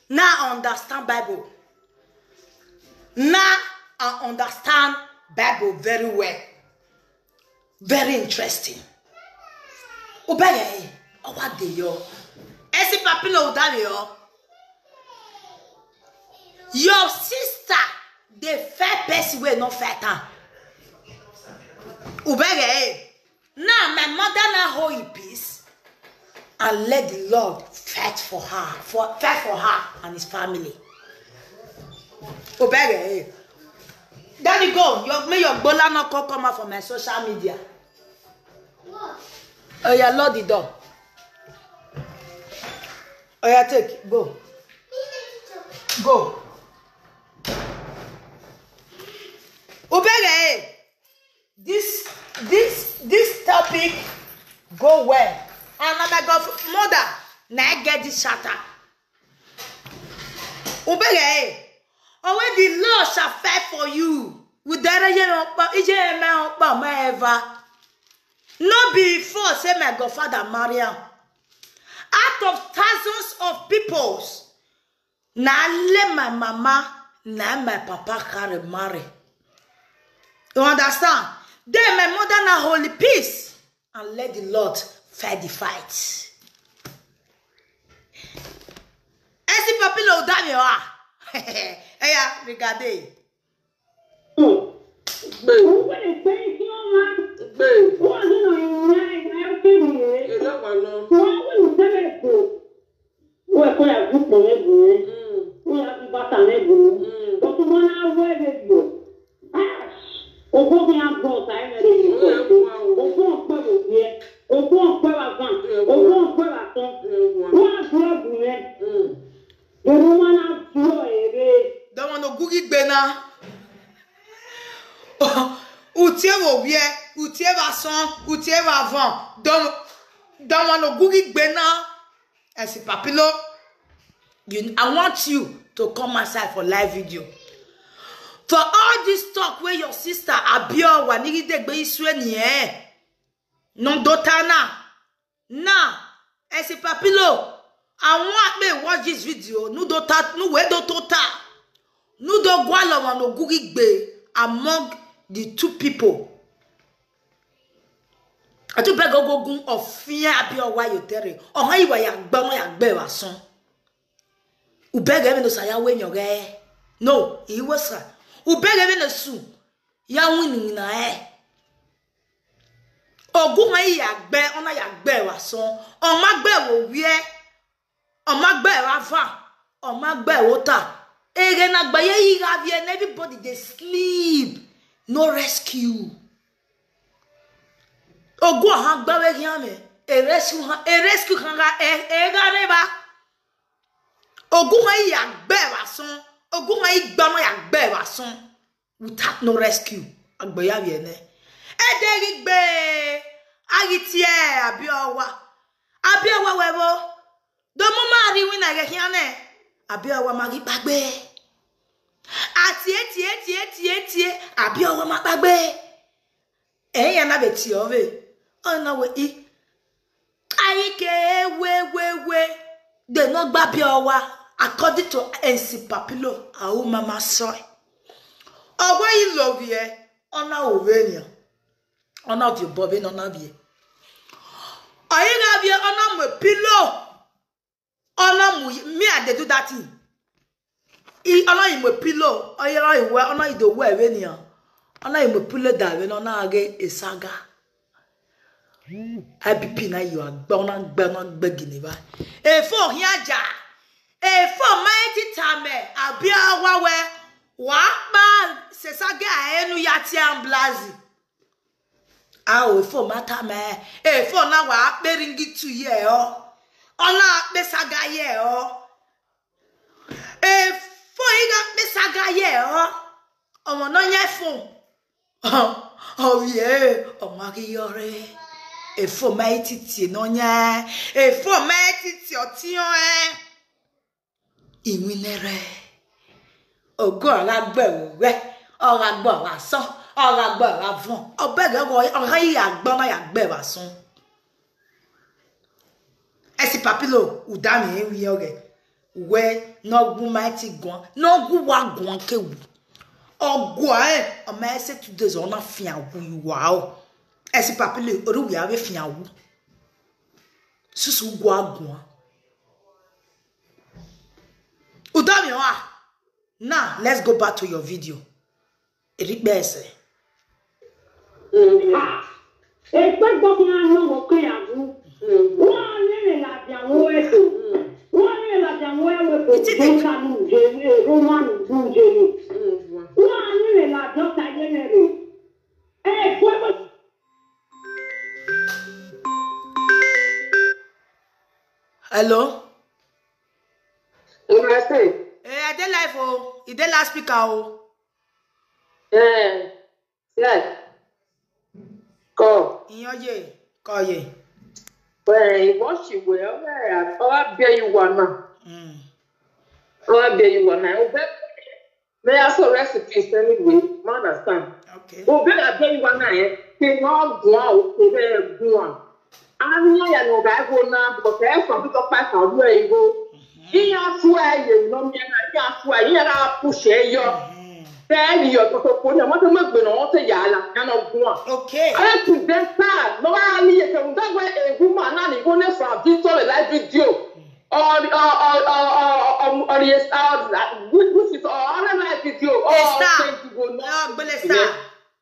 Now I understand Bible. Now I understand Bible very well. Very interesting. Obey, owa de yo. Esi papilo udari yo. Your sister, the fair person wey no fair time. Obey, eh. Now my mother now hold in peace and let the Lord fight for her, for fight for her and his family. Obey, eh. Daddy, go. Your, may your bola not come, come out from my social media. Oh yeah, lock the door. Oh yeah, take, go. Go. Obey, eh. This this this topic go well. And na my godmother na I get this shatter. Ubere, always the Lord shall fight for you. Udere ye okpa, ije eme okpa ma ever. No be for say my godfather marry am. Out of thousands of peoples, na let my mama, na my papa carry marry. You understand? Then my mother na holy peace and let the Lord fight the fight. Esi papilo dami wa. Eya, regade. Gbé. Gbé. Wọ́n ní ọ̀nà ìrìn àìsàn kiri yẹn. Èló wà lọ? Wọ́n wí ní sẹ́lẹ̀ èkó. Wọ́n ẹ̀kọ́ yà gún pọ̀ lẹ́gùn yẹn. Mm. Wọ́n yà gún bàtà lẹ́gùn yẹn. Mm. Bọ́tú wọn náà wọ́ ẹ̀rẹ́ yọ. Ash! Ogún mi á gbọ́ ọ̀tá ẹ̀ lẹ́nu ìkọ̀. Ogún ọ̀pẹ wò yẹ. Ogún ọ̀pẹ wà gan. Ogún ọ̀pẹ wà tán. Wọ́n á gbọ́ ẹ̀gùn yẹn. Mm. Gbogbo wọn náà gbọ́ èrè. Dɔmɔ no gugi gbe na. Utie wo wie, utie va sɔn, utie va vɔn. Dɔmɔ dɔmɔ no gugi gbe na. Esi papilo, you, I want you to come outside for live video. For all this talk where your sister Abio wa nigide gbe isue ni eh. No dota na. Now, Esi Papilo, I want me watch this video. Nu do ta, nu we do tota. Nu do gwalo wa no gugi gbe among the two people. Atu beg ogogun of fear abi owa yo tere. Ohan iwa ya gba mo ya gbe wa son. Ubege me no saya we nyoge. No, iwa sa. Ubege me no su. Ya win na eh. Ogun ma ya gbe, ona ya gbe wa son. O ma gbe wo wie. O ma gbe wa fa. O ma gbe wo ta. Ege na gbe ye yi ga vie and everybody dey sleep. No rescue. Ogun ha gbe we gian me. E rescue ha, e rescue ha ga e e ga re ba. Ogun ma ya gbe wa son. Ogun ma igba ma ya gbe wa son. Without no rescue. Agbe ya vie ne. E de ri gbe. Agi tie abi owa. Abi owa we bo. Do mo ma ri win na ge hian ne. Abi owa ma gi pagbe. Atie tie tie tie tie. Abi owa ma pagbe. Eh ya na be ti ove. Ona we i. Ayi ke we we we. They no gba bi owa. According to N C Papilo, awu mama soy. Owa i love ye. Ona ovenia. Ona of your bobe no na bi. Ayi na bi ona mo pillow. Ona mu me I dey do that thing. I ona imo pillow. Oye ona iwe ona ido we we ni. Ona imo pillow da we no na ge esaga. I B P na you are gba ona gba ona gba gini ba. E fo hin aja. E fo mighty tame abi awa we. Wa pa sesage a enu ya ti amblazi. A o efo mata me. Efo na wa akperingi tu ye o. Ona akpesaga ye o. Efo iga akpesaga ye o. Omo no nye fo. O ye o ma ki yore. Efo ma ititi no nye. Efo ma ititi otiyo eh. Iwinere. Ogo ọ̀rá gbẹ̀wò rẹ, ọ̀rá gbọ́ ọ̀rá sọ, ọ̀rá gbọ́ ọ̀rá vọ̀n. Ọbẹ̀ rẹ wọ ọ̀rá yìí àgbọ́n náà yà gbẹ̀ wá sún. Ẹ sì pàpílò, ùdá mi ń wí ọ̀rẹ́. Wẹ́ nọ́gún máa ti gan, nọ́gún wá gan kéwù. Ọgọ́ ẹ̀, ọmọ ẹ̀ ṣe two days ọ̀nà fìyàwó ìwà ọ̀. Ẹ sì pàpílò, oríwìí àwẹ̀ fìyàwó. Susu gwa gwa. Udami wa. Now, let's go back to your video. Erikpe ese. Ekpe gbogbo na no mo ke agu. Wọ́n ní ìlàjà wo ètò. Wọ́n ní ìlàjà wo ètò. Ìtìtì. Jésù ló ń jẹ ní Rómánù ló ń jẹ ní. Wọ́n ní ìlàjà ọ̀tá yẹn rẹ̀. Ẹ gbọ́dọ̀. Hello? Una say? Eh, I dey live o. I dey loudspeaker o. Eh, yeah. Call. Iyan ye, call ye. Well, what she will, all right, all I bear you one now. Mm. All I bear you one now. Oh, baby, may I also rest in peace anyway. Man, understand. Okay. Oh, baby, I bear you one now. Eh? They want go out, they bear go on. I mean, I know that go now, but I from the top five, where you go. He has where you know me, and I can't swear. He had a push here. Mm. Tell you, to put your mother, not going on to Yala, and not go on. Okay. I present her. No, I need to that way a woman and he go next for this story live video. Or or or or or or or yes, or this is all live video. Or Yes, sir. Thank you go now. Oh, gbele sir.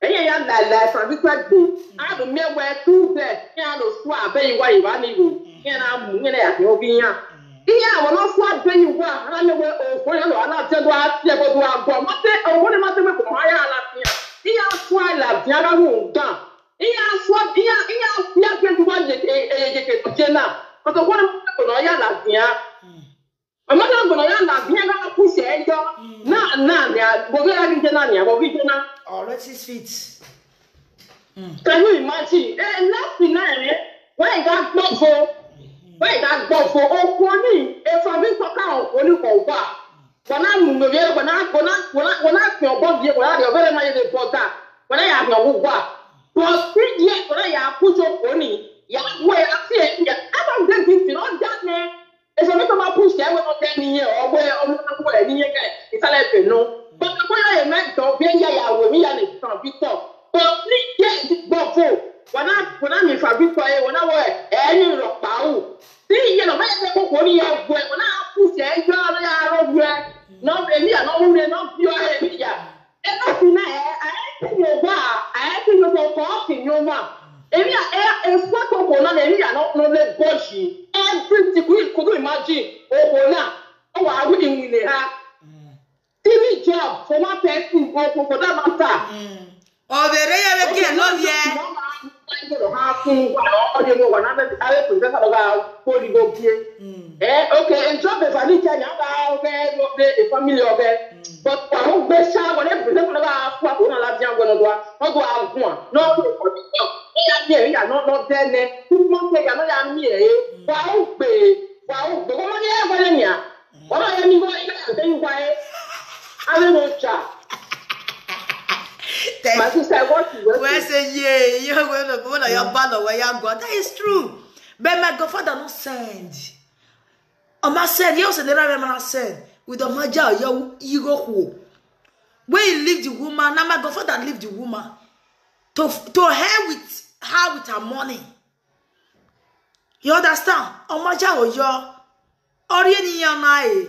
Ẹyẹ ya la la ẹ̀fà wípé gbò. A lò mí ẹwẹ́ tú bẹ̀ kí a lò sún abẹ́ ìwà ìwà mi wò. Kí a mú yẹn náà yàtọ̀ òbí yàn. Iye àwọn náà sún abẹ́ ìwà ara mi wẹ́ òkú yẹn lọ aláàtẹ̀ lọ àti ẹ̀bọ̀ lọ àgọ́. Má tẹ òkú ni má tẹ mẹ́kọ̀ọ́ máa yà á láti yàn. Iye sún àìlà bí ara mú un dàn. Iye sún iye iye iye gbẹ̀dú wá yẹ ẹ̀yẹ yẹ kẹ̀ tó jẹ náà. Kọ̀tọ̀ òkú ni má tẹ kọ̀nà yà á láti yàn. Ọmọdé ọgbọ̀nà yà á láti yàn ká kú sẹ́yọ́. Náà náà ni àgbọ̀gbẹ́ yà á fi jẹ náà ni àgbọ̀gbẹ́ jẹ náà. Already sweet. Can you imagine? Eh, last night, eh, when I got gbọ́fọ̀, when I got gbọ́fọ̀, okuni, if I be talk out, okuni for what? When I move here, when I when I when I when I feel about here, when I the very night they bought that, when I have no what? But three years when I have put your okuni, yeah, where I see it, yeah, I don't get this, you know, that man. If I make my push, I will not tell me here, or where I'm not where any guy, it's a life, no. But the way I make the way I will me and it's some big talk. But three years, but for when I when I mean for big fire, when I wear any rock power. Three years, when I go for the year, when I push, I go around where no, and me, I don't know, not pure, and me, yeah. Enough in there, I think you are, I think you are talking, you are. Èmi à ẹ ẹ fún àkókò náà lèmi à náà ló lè bọ́ sí everything. Could you could you imagine? Oko náà ó wà á wí ìwìn lè ha three job for one person or for for that matter. Obere ya be ke lo ye. Eh, okay, enjoy the family Kenya. Okay, okay, the family okay. But I won't be shy when every time I go out on a lot of young one. No, yeah, yeah, not not there. Two months, yeah, no, yeah, me. Wow, be, wow, be. What am I ever in here? What am I ever in here? I don't know, child. My sister, what you Where say yeah, you go no go na your balo where you go. That is true. But my godfather no send. Oma send, you say the right man send. With the maja you you go who. When he leave the woman, now my godfather leave the woman. To to hell with her with her money. You understand? Oma ja oyo. Ori eniyan na e.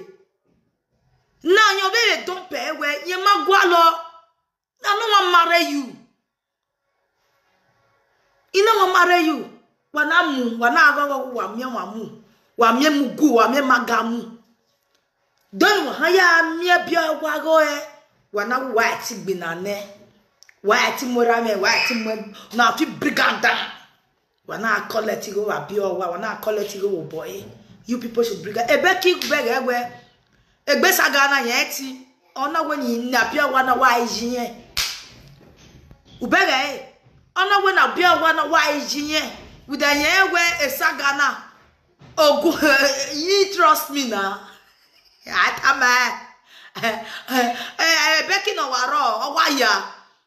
Na yan be don pe we yen ma gwa lo. Na no wan marry you. I no wan marry you. Wa na mu, wa na go go wa mi wa mu. Wa mi mu gu, wa mi ma ga mu. Don wa ha ya mi bi wa go e. Wa na wa ti gbe na ne. Wa ti mo ra me, wa ti mo na fi briganda. Wa na collect go wa bi o wa, wa na collect go wo boy. You people should bring ebe ki beg we. Egbe saga na yen ti. Ona we ni na bi o wa na wa iji yen. Ubere e. Ona we na bi o wa na wa iji yen. Uda yen we e saga na. Ogu you trust me na. Atama. Eh eh beki no waro o wa ya.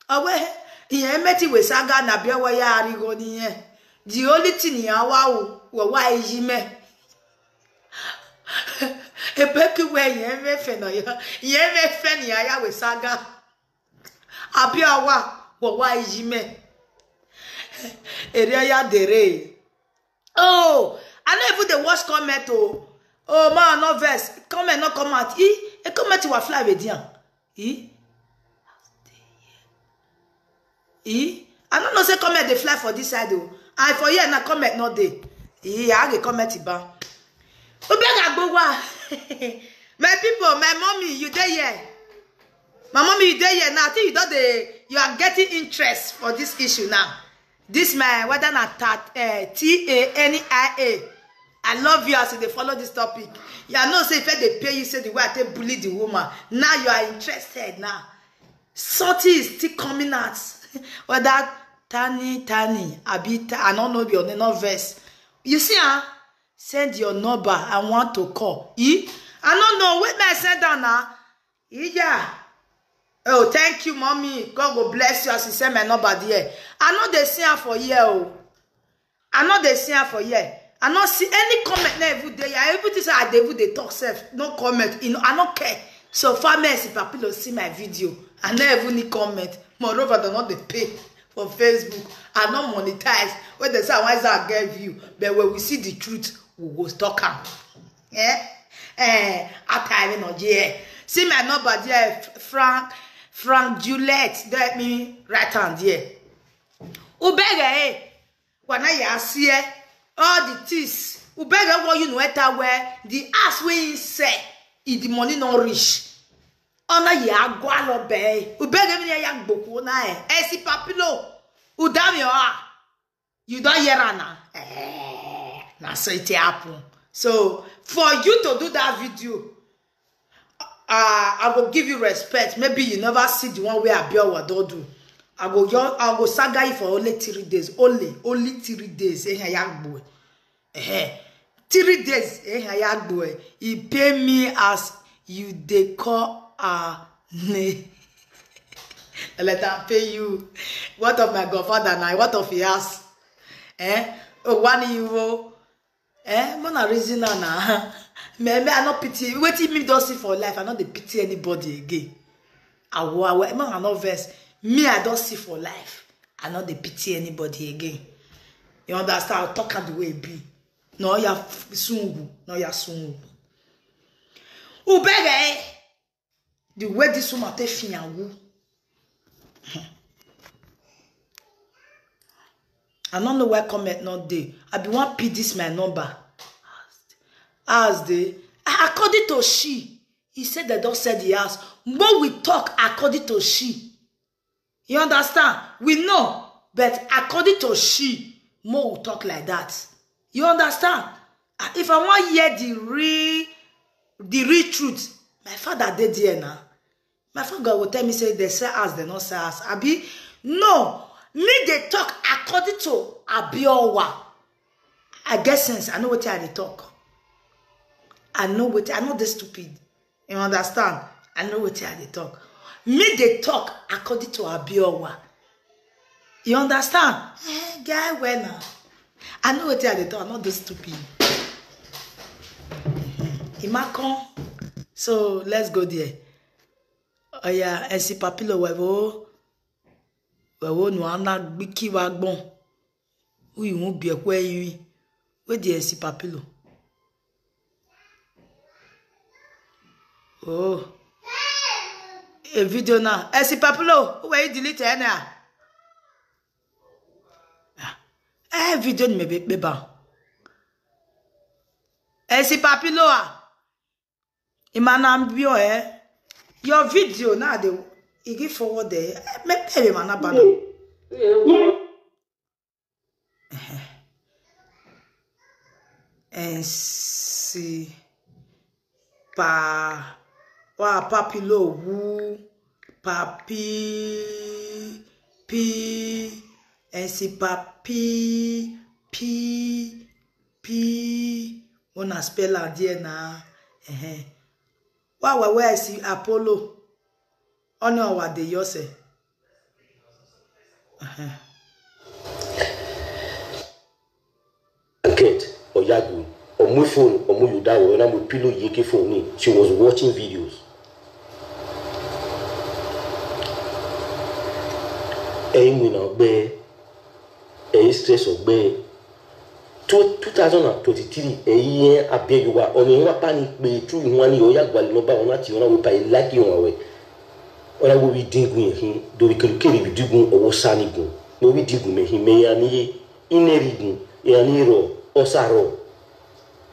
Owe yen meti we saga na bi o wa ya arigo ni yen. The only thing ya wa o, wa wa iji me. Ebe ki we yen me fe no yo. Yen me fe ni aya we saga. Abi awa, wa wa iji me. Ere ya dere. Oh, I no even dey watch comment o. Oh, ma no vex. Comment no come out. E, e comment wa fly with you. E? E? I no know say comment dey fly for this side o. And for here na comment no dey. E, I get comment ba. Ubega gbowa. My people, my mommy, you dey here. My mommy, you dey here now. I think you don dey, you are getting interest for this issue now. This my whether na tat uh, T A N I A. I love you as you dey follow this topic. Yeah, I know say if they pay you, say the way I take bully the woman. Now you are interested now. Something is still coming out. Whether Tani, Tani, abi Ta-, I no know your name, no vex. You see, ah, send your number. I want to call. E? I no know. Wait, may I send down now. Yeah. Oh, thank you, mommy. God go bless you as you send my number there. I know they see her for here. Oh. I know they see her for here. I no see any comment na even dey. I even think say I dey even dey talk sef. No comment. You know, I no care. So far, me, Esi Papilo see my video. I no even need comment. Moreover, they no dey pay for Facebook. I no monetize. When they say I want to get view, but when we see the truth, we go talk am. Eh? Eh, after I no there. See my number there, F-, Frank, Frank Juliet. Let me write am there. Ubege, eh? Wana ya see, eh? All the things. Ubege, what you know, enter where the ass wey he sell, if the money no reach. Ona ya gwalo be. Ubege mi ya gboko na, eh. Esi Papilo. Udami, ah. You don hear am na? Eh, na so it happen. So, for you to do that video, uh, I go give you respect. Maybe you never see the one wey Abiowa don do. I go, I go saga you for only three days. Only, only three days. Eh, ya gbo. Eh, three days. Eh, ya gbo. He pay me as you dey call her name. Let am pay you. What of my godfather now? What of his house? Eh? Oh, one euro. Eh? More na reason now, now. Me, me, I no pity. Wetin me don see for life, I no dey pity anybody again. Awo, awo, man, I no vex. Me, I don see for life, I no dey pity anybody again. You understand? I'll talk am the way it be. No, ya f-, sungu. No, ya sungu. Ubege, eh? The way this woman take fiyanwu. I don't know why comment not dey. I be one P this my number. As they, according to she, he said they don't sell the house. But we talk according to she. You understand? We know, but according to she, more will talk like that. You understand? Ah, if I want hear the real, the real truth, my father dey there now. My father go tell me say they sell house, they not sell house. Abi, no, me they talk according to Abiowa. I get sense. I know what I dey talk. I know what I know. They stupid. You understand? I know what I dey talk. Me they talk according to Abiowa. You understand? Eh, guy, well now. I know what I dey talk. I'm not this stupid. Imakon. So let's go there. Oh yeah, Esi Papilo wewo. Wewo no ana gbiki wa gbon. Uyu mu bi ekwe yi. We di Esi Papilo. Oh. A video now. Esi Papilo, who were you delete any? Ah. Eh, video ni mebe beba. Esi Papilo ah. Imana mbio eh. Your video now dey, you give forward there. Eh, me pay mana bana. Esi pa wa Papilo wu papi pi Esi Papi pi pi. Una spell am there na. Ehe. Wa wa where I see Apollo. Only our dey yose. Ehe. Kate Oyagu, omu phone, omu yuda wo na mu pillow yeke phone ni. She was watching videos. Eyi mu na gbe, eyi stress ogbe. Two, two thousand and twenty-three, eyi yen Abiowa, oni wa pani pe tu iwan ni oya gwali no ba ona ti ona we pa e like iwan we. Ona wo wi dingun yin hin, do wi kere kere wi dingun owo sani gun. Mo wi dingun me hin me ya ni ye, ine ri gun, ya ni ro, osa ro.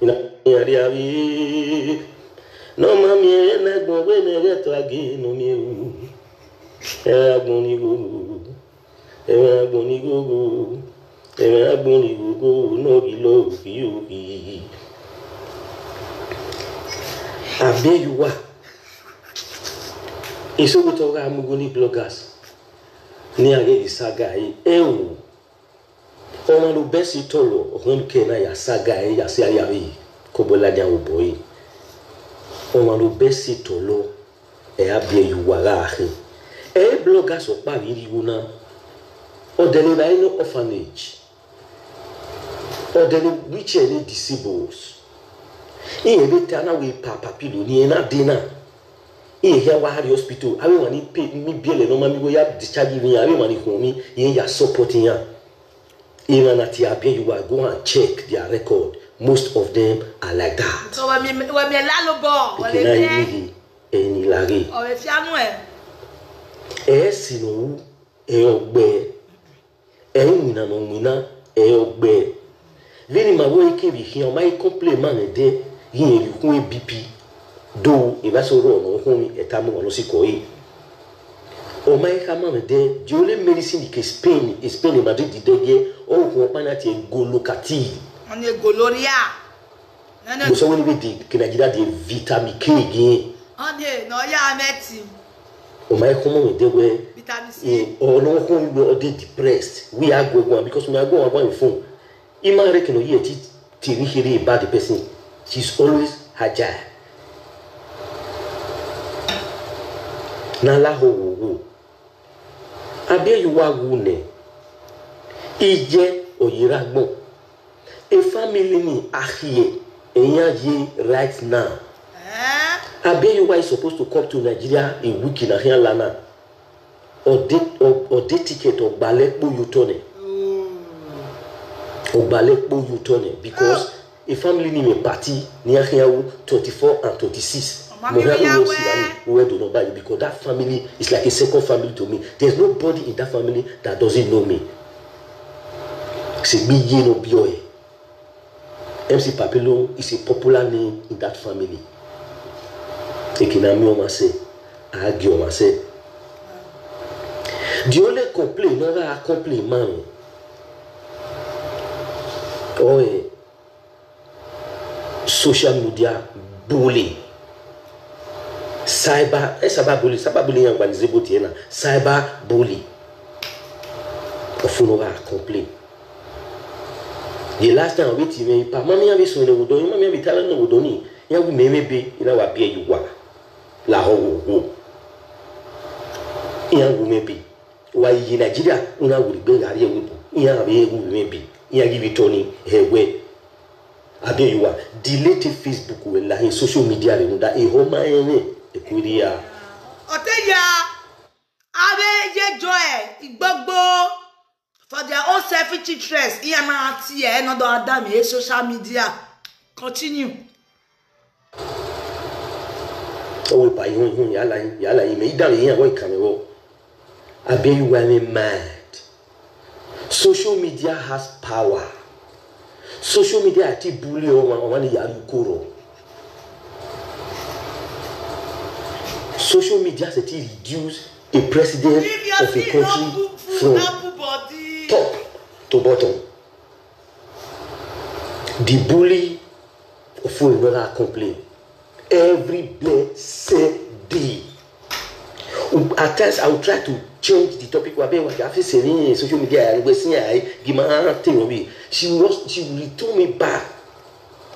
Ina ya ri awi. No mami e na gbon we me re to agi no mi e wu. E agbon ni go. Eme agbon ni gogo. Eme agbon ni gogo. No be love you be. Abiowa. Iso go to ga mu go ni bloggers. Ni a ghe ghi saga ẹre, ẹ o. Ọmwa ne obẹ si tọrọ, ọ khẹn ke na ya saga ẹre, ya si aya vbe kobọ ladian vbe obọ ẹre. Ọmwa ne obẹ si tọrọ, ẹ a biẹ ye uwa gha khin. Ẹ bloggers ọkpa vbe irri igho na. Ọ dẹlegbe ne orphanage. Ọ dẹlegbe wheelchair ne disables. Iran vbe ta na wẹ Papa Pillow ne iran na de na. Iran hia wa rrie hospital, avbe emwa ni pay, ni biẹlẹ ne ọ ma miẹn igho ya discharge iran, avbe emwa ni khuọnmwi, iran ya support iran. Emwa na te a biẹ ye uwa, go and check their record. Most of them are like that. So wẹ miẹn, wẹ miẹn lalobọ, wẹ Eke miẹn na fian. Iye, ẹni lare. Ọ vbe fian nuẹn. Ẹ si ne ọ ru, ẹ ọ gbe. Ẹ i winna ne ọ winna, ẹ ọ gbe. Vbene ima wẹ ke vbe khian, ọ ma i complain ma mwẹ dẹ, ghi rẹn rhie ukhun B P. Do, evba so rrọọ ne ọ khun ẹta mu wa nọ si kọ ẹre. Ọ ma i kha ma mwẹ dẹ, the only medicine ke Spain, Spain Madrid dẹgẹ, ọ khun ọkpa na tie Golokati. Ọ ni Goloria. No, no. Mo sọ wẹ ne vbe de ke Nigeria de vitamin K gin. Ọ ni, no, ya mẹtin. Ọ ma i khun ma mwẹ dẹ wẹ, Vitamin C. Eh, ọ nọ khun wẹ ọ de depressed. Wẹ a guẹ guan, because me a guẹ guan guan phone. Ima rre ke ne ọ ye ẹre te emwi kherhe about the person. She's always agile. Ne a la họghọ owo. A biẹ ye uwa wu nẹ, iye ọ ye rre agbọn. E family ni a khie, iran ye right now. Eh? A biẹ ye uwa is supposed to come to Nigeria a week ne a khian la na. Ọ de, ọ, ọ de ticket, ọ gbalẹ kpo ye otọ nẹ. Ọ gbalẹ kpo ye otọ nẹ, because a family ni mwẹ party ne iran khian ru twenty-four and twenty-six. Ọ ma Mo miẹn khian ya ru wẹ. Sirani, who do not buy you, because that family is like a second family to me. There's nobody in that family that doesn't know me. Ṣe gbe iye ne ọ biẹ ọre. M C Papilo is a popular name in that family. Eke ne a miẹn ọmwa sẹ, a gie ọmwa sẹ. The only complain ne ọ gha complain ma mwẹ, ọ social media bully. Cyber, eh, cyber bully, cyber bully iran gba ni zẹ ebo tie na. Cyber bully. Ọfo ne ọ gha complain. The last time ọ vbe tie mwẹ ipa, ma miẹn iran vbe suẹn ne vbe odọ, ma miẹn iran vbe ta ne vbe odọ ni, iran gu mẹ mwẹ ebe, iran wa biẹ ye uwa. La họghọ owo. Iran gu mwẹ ebe. Wa ye Nigeria, una gu rhie egbe gha rrie ẹvbo. Iran vbe gu mwẹ ebe. Iran ghi vbe tọ ni hẹ wẹ. A biẹ ye uwa, delete Facebook wẹ la hin social media rẹ, rhunmwuda ehọ ma rẹn mwẹ, eku rhia. Ọ te ya, avbe ye joy igbogbo for their own selfish interest. Iran na tie ẹ ne ọ do a da mwẹ social media. Continue. Ọ wẹ ba ihun ihun, ya la, ya la, imẹ i da mwẹ iran vbọ, ikan mwẹ vbọ. A biẹ ye uwa, mwẹ mad. Social media has power. Social media ati bully ọmwa, ọmwa ni ya rhie uko rrọọ. Social media sẹ te reduce a president of a country from top to bottom. The bully of foreign, no complain. Every blessed day. At times, I will try to change the topic. Wa be wa ka fi se ni social media, we see I give my thing of it. She was, she returned me back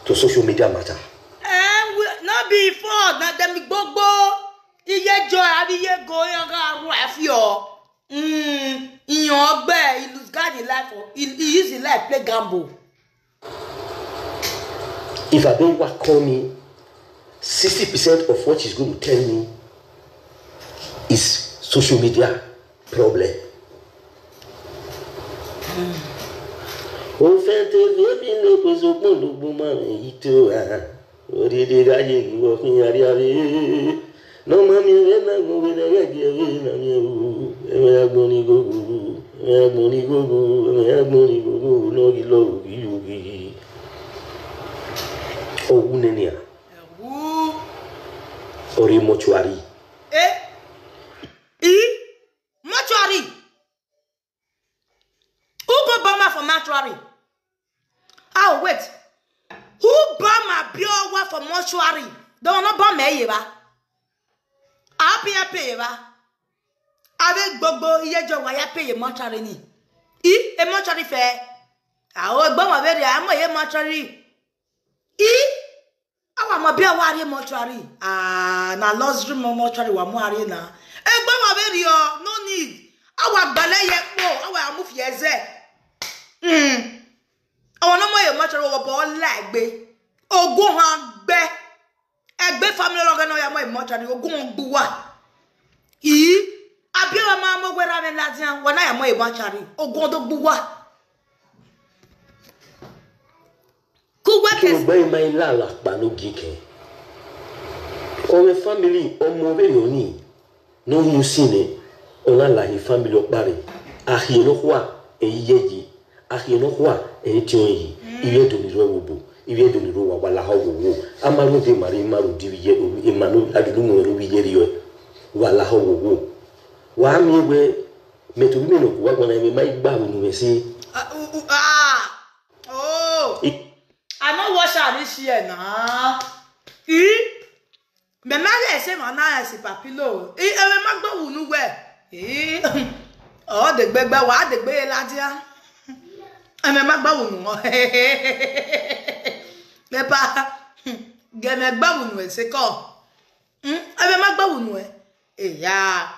to social media matter. Eh, we, no be for na dem gbogbo. Iye joy, abi iye go, iran gha ru afi o. Mm, iran ọgbẹ, he lose guard in life, oh. He, he use his life play gamble. If I don't work on me, sixty percent of what she's going to tell me is social media problem. Ofẹn te viẹ mi le kpe sokpan logbo ma vbe yi to a. Odede gha ye ghi vbọ khin ya rria vbe. Ne ọ ma miẹn vbe na gun vbe nẹghẹ gie vbe na miẹn ru. Ẹmwẹ agbọn ni gogo, ẹmwẹ agbọn ni gogo, ẹmwẹ agbọn ni gogo, ne ọ ghi lọ ughi ughi. Ọ wu nene a. Ẹwu. Ọ rre mortuary. Eh? I? Mortuary? Who go born man for mortuary? Oh, wait. Who born man pure one for mortuary? They will not born me, Eva. I'll pay, pay, Eva. Ave gbogbo iye jọ wa ya pay ye mortuary ni. I e mortuary fe. A o gbọ wọn veri a mọ ye mortuary. I awa mọ bi awa re mortuary. Ah, na luxury mo mortuary wa mo are na. E gbọ wọn veri o, no need. Awa gbale ye po, awa amu fi eze. Mm. Awa no mo ye mortuary wo bo la egbe. Ogun han gbe. Egbe family lo gano ya mo ye mortuary ogun gbuwa. I abi wa ma mo gwera me ladian, wa na ya mo ye mortuary ogun do gbuwa. Kugbe Kí ló gbẹ́ ìmọ̀ ilé àlàpà ló gé kẹ́? Ọ̀rẹ́ fámìlì ọmọ rẹ̀ lónìí ló ń mú sí ni ọ̀nà àlàyé fámìlì ọ̀pá rẹ̀. Àhìẹ ló wà èyí yẹ yìí. Àhìẹ ló wà èyí tí wọ́n yìí. Ìwé ẹ̀dùn nìró wò bò. Ìwé ẹ̀dùn nìró wà wà láhọ́ wò wò. A máa ló dé màrí máa ló di yẹ ìmàlú àdúgbò wọn ló wí yẹ rí ọ. Wà láhọ́ wò wò. Wà á mi wẹ mẹ̀tọ́ bí mẹ̀nà kò wá gbọ́n náà ẹ̀ máa gbà wò nù ẹ̀ sí. Ah, uh, uh, ah. Oh. I no wash am this year na. Eh? Me ma le se ma na si papilo. Eh, e me ma gba wunu we. Eh. Oh, de gbegbe wa de gbe ladia. E me ma gba wunu mo. Me pa. Ge me gba wunu e se ko. Hmm? E me ma gba wunu e. Eh ya.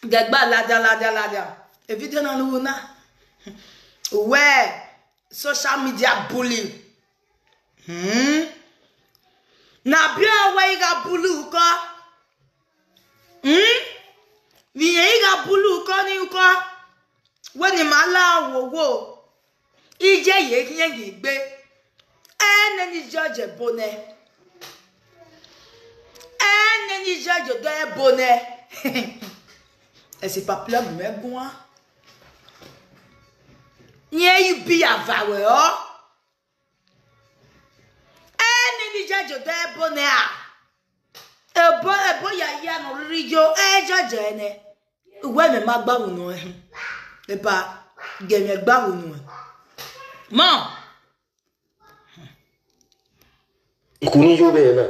Gẹ̀gbá laja laja laja. E video na lu na. Where social media bully. Hmm? Na bia we iga bully uko. Hmm? Mi ye iga bully uko ni uko. We ni mala wo wo. Ije ye kiyen gi gbe. Ene ni judge bone. Ene ni judge do e bone. Esi papula mu me gwa. Nye yu bi ava we o. Ene ni judge do e bone a. Ebo ebo ya ya no riri jo e judge ene. Uwe me ma gba wunu e. Epa ge me gba wunu e. Mo. Ikuni yo be na.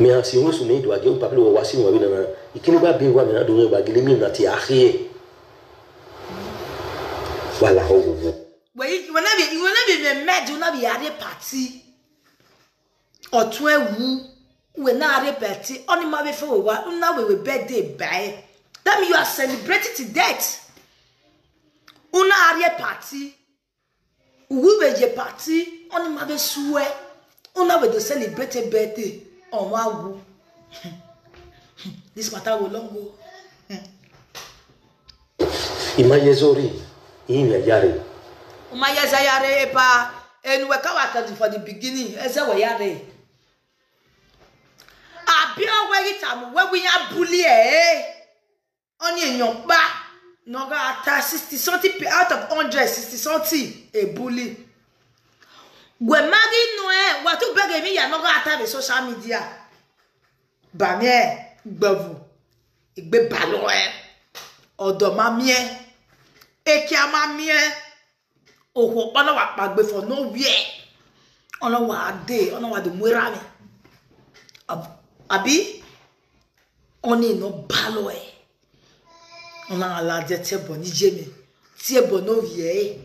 Me asi wo su me do age o papilo wa si wa bi na na. Ikini ba be wa me na do me ba gele mi na ti ahe. Wala ho wo. We you will not be you will not be me mad you not be at a party. Or twe wu we na are party. Only ma be for wa una we we birthday by. That mean you are celebrating to death. Una are party. Uwe je party, oni ma be sue. Una we dey celebrate a birthday on wa wu. This matter will long go. Ima yezori, imi yare. Uma yeza yare epa enu we kawa tadi for the beginning. Eze we yare. Abi owe itamu we we ya bully eh. Oni enyo pa no ga ata sixty something pe out of hundred sixty something e bully. Gwe magi no e wa tu bege mi ya no ga ata be social media. Ba mi e gbavu igbe balo e. Odo ma mi e. Eke ama mi e. Oho, ono wa pagbe for no where. Ono wa de, ono wa de mwera mi. Abi oni no balo e. Ona ala je tie bo ni je mi. Tie bo no wie.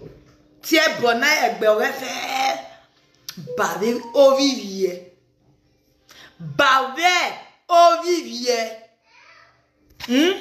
Tie bo na egbe owe fe. Babe ovi wie. Babe ovi wie. Hmm?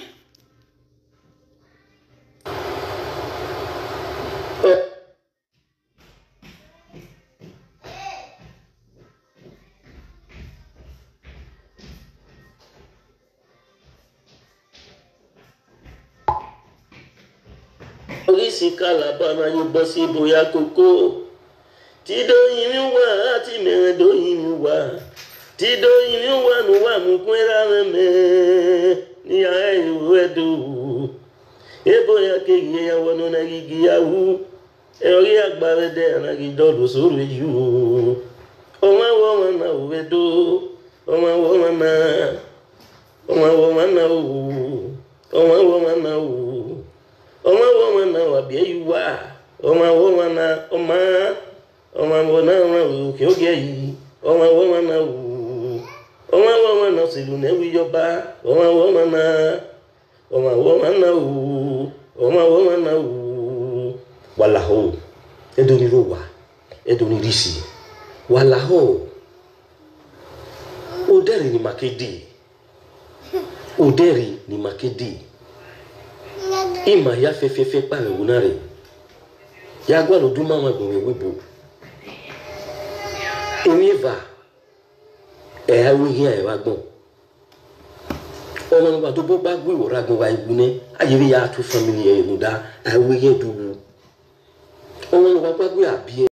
Oríṣi kálábà máa yóò bọ́ sí bóyá kókó. Tí dóyin mi wá, tí mẹ́rin dóyin mi wá. Tí dóyin mi wá, nu wá mú kún ẹ́rá mẹ́mẹ́. Ní ara ìwé ẹ̀dùn. Ebo ya kéyìí ẹ̀yà wọnú náà gígí yahoo. Ẹ̀rí àgbà rẹ̀ dẹ̀ ànágídọ́ ló sórí yìí o. Ọmọ àwọn ọmọ náà ò rẹ̀ tó. Ọmọ àwọn ọmọ náà. Ọmọ àwọn ọmọ náà ò. Ọmọ àwọn ọmọ náà ò. Ọmọ àwọn ọmọ náà wà bí ẹ̀yù wà. Ọmọ àwọn ọmọ náà ọmọ. Ọmọ àwọn náà wà òkè òkè yìí. Ọmọ àwọn ọmọ náà ò. Ọmọ àwọn ọmọ náà sì lù náà wíyọba. Ọmọ àwọn ọmọ náà. Oma woma na u, oma woma na u. Wala ho, edo ni rowa, edo ni risi. Wala ho, oderi ni makedi, oderi ni makedi. Ima ya fe fe fe pa le wunare. Ya gwa lo du mama gbo we webo. Emi eva, e awe hia e wa gbon. Ọmọ ni wa to bo gba gbe wo ra gbon wa igu ne. Aye ri ya tu family e mu da, awe hia du wu. Ọmọ ni wa gba gbe abi e.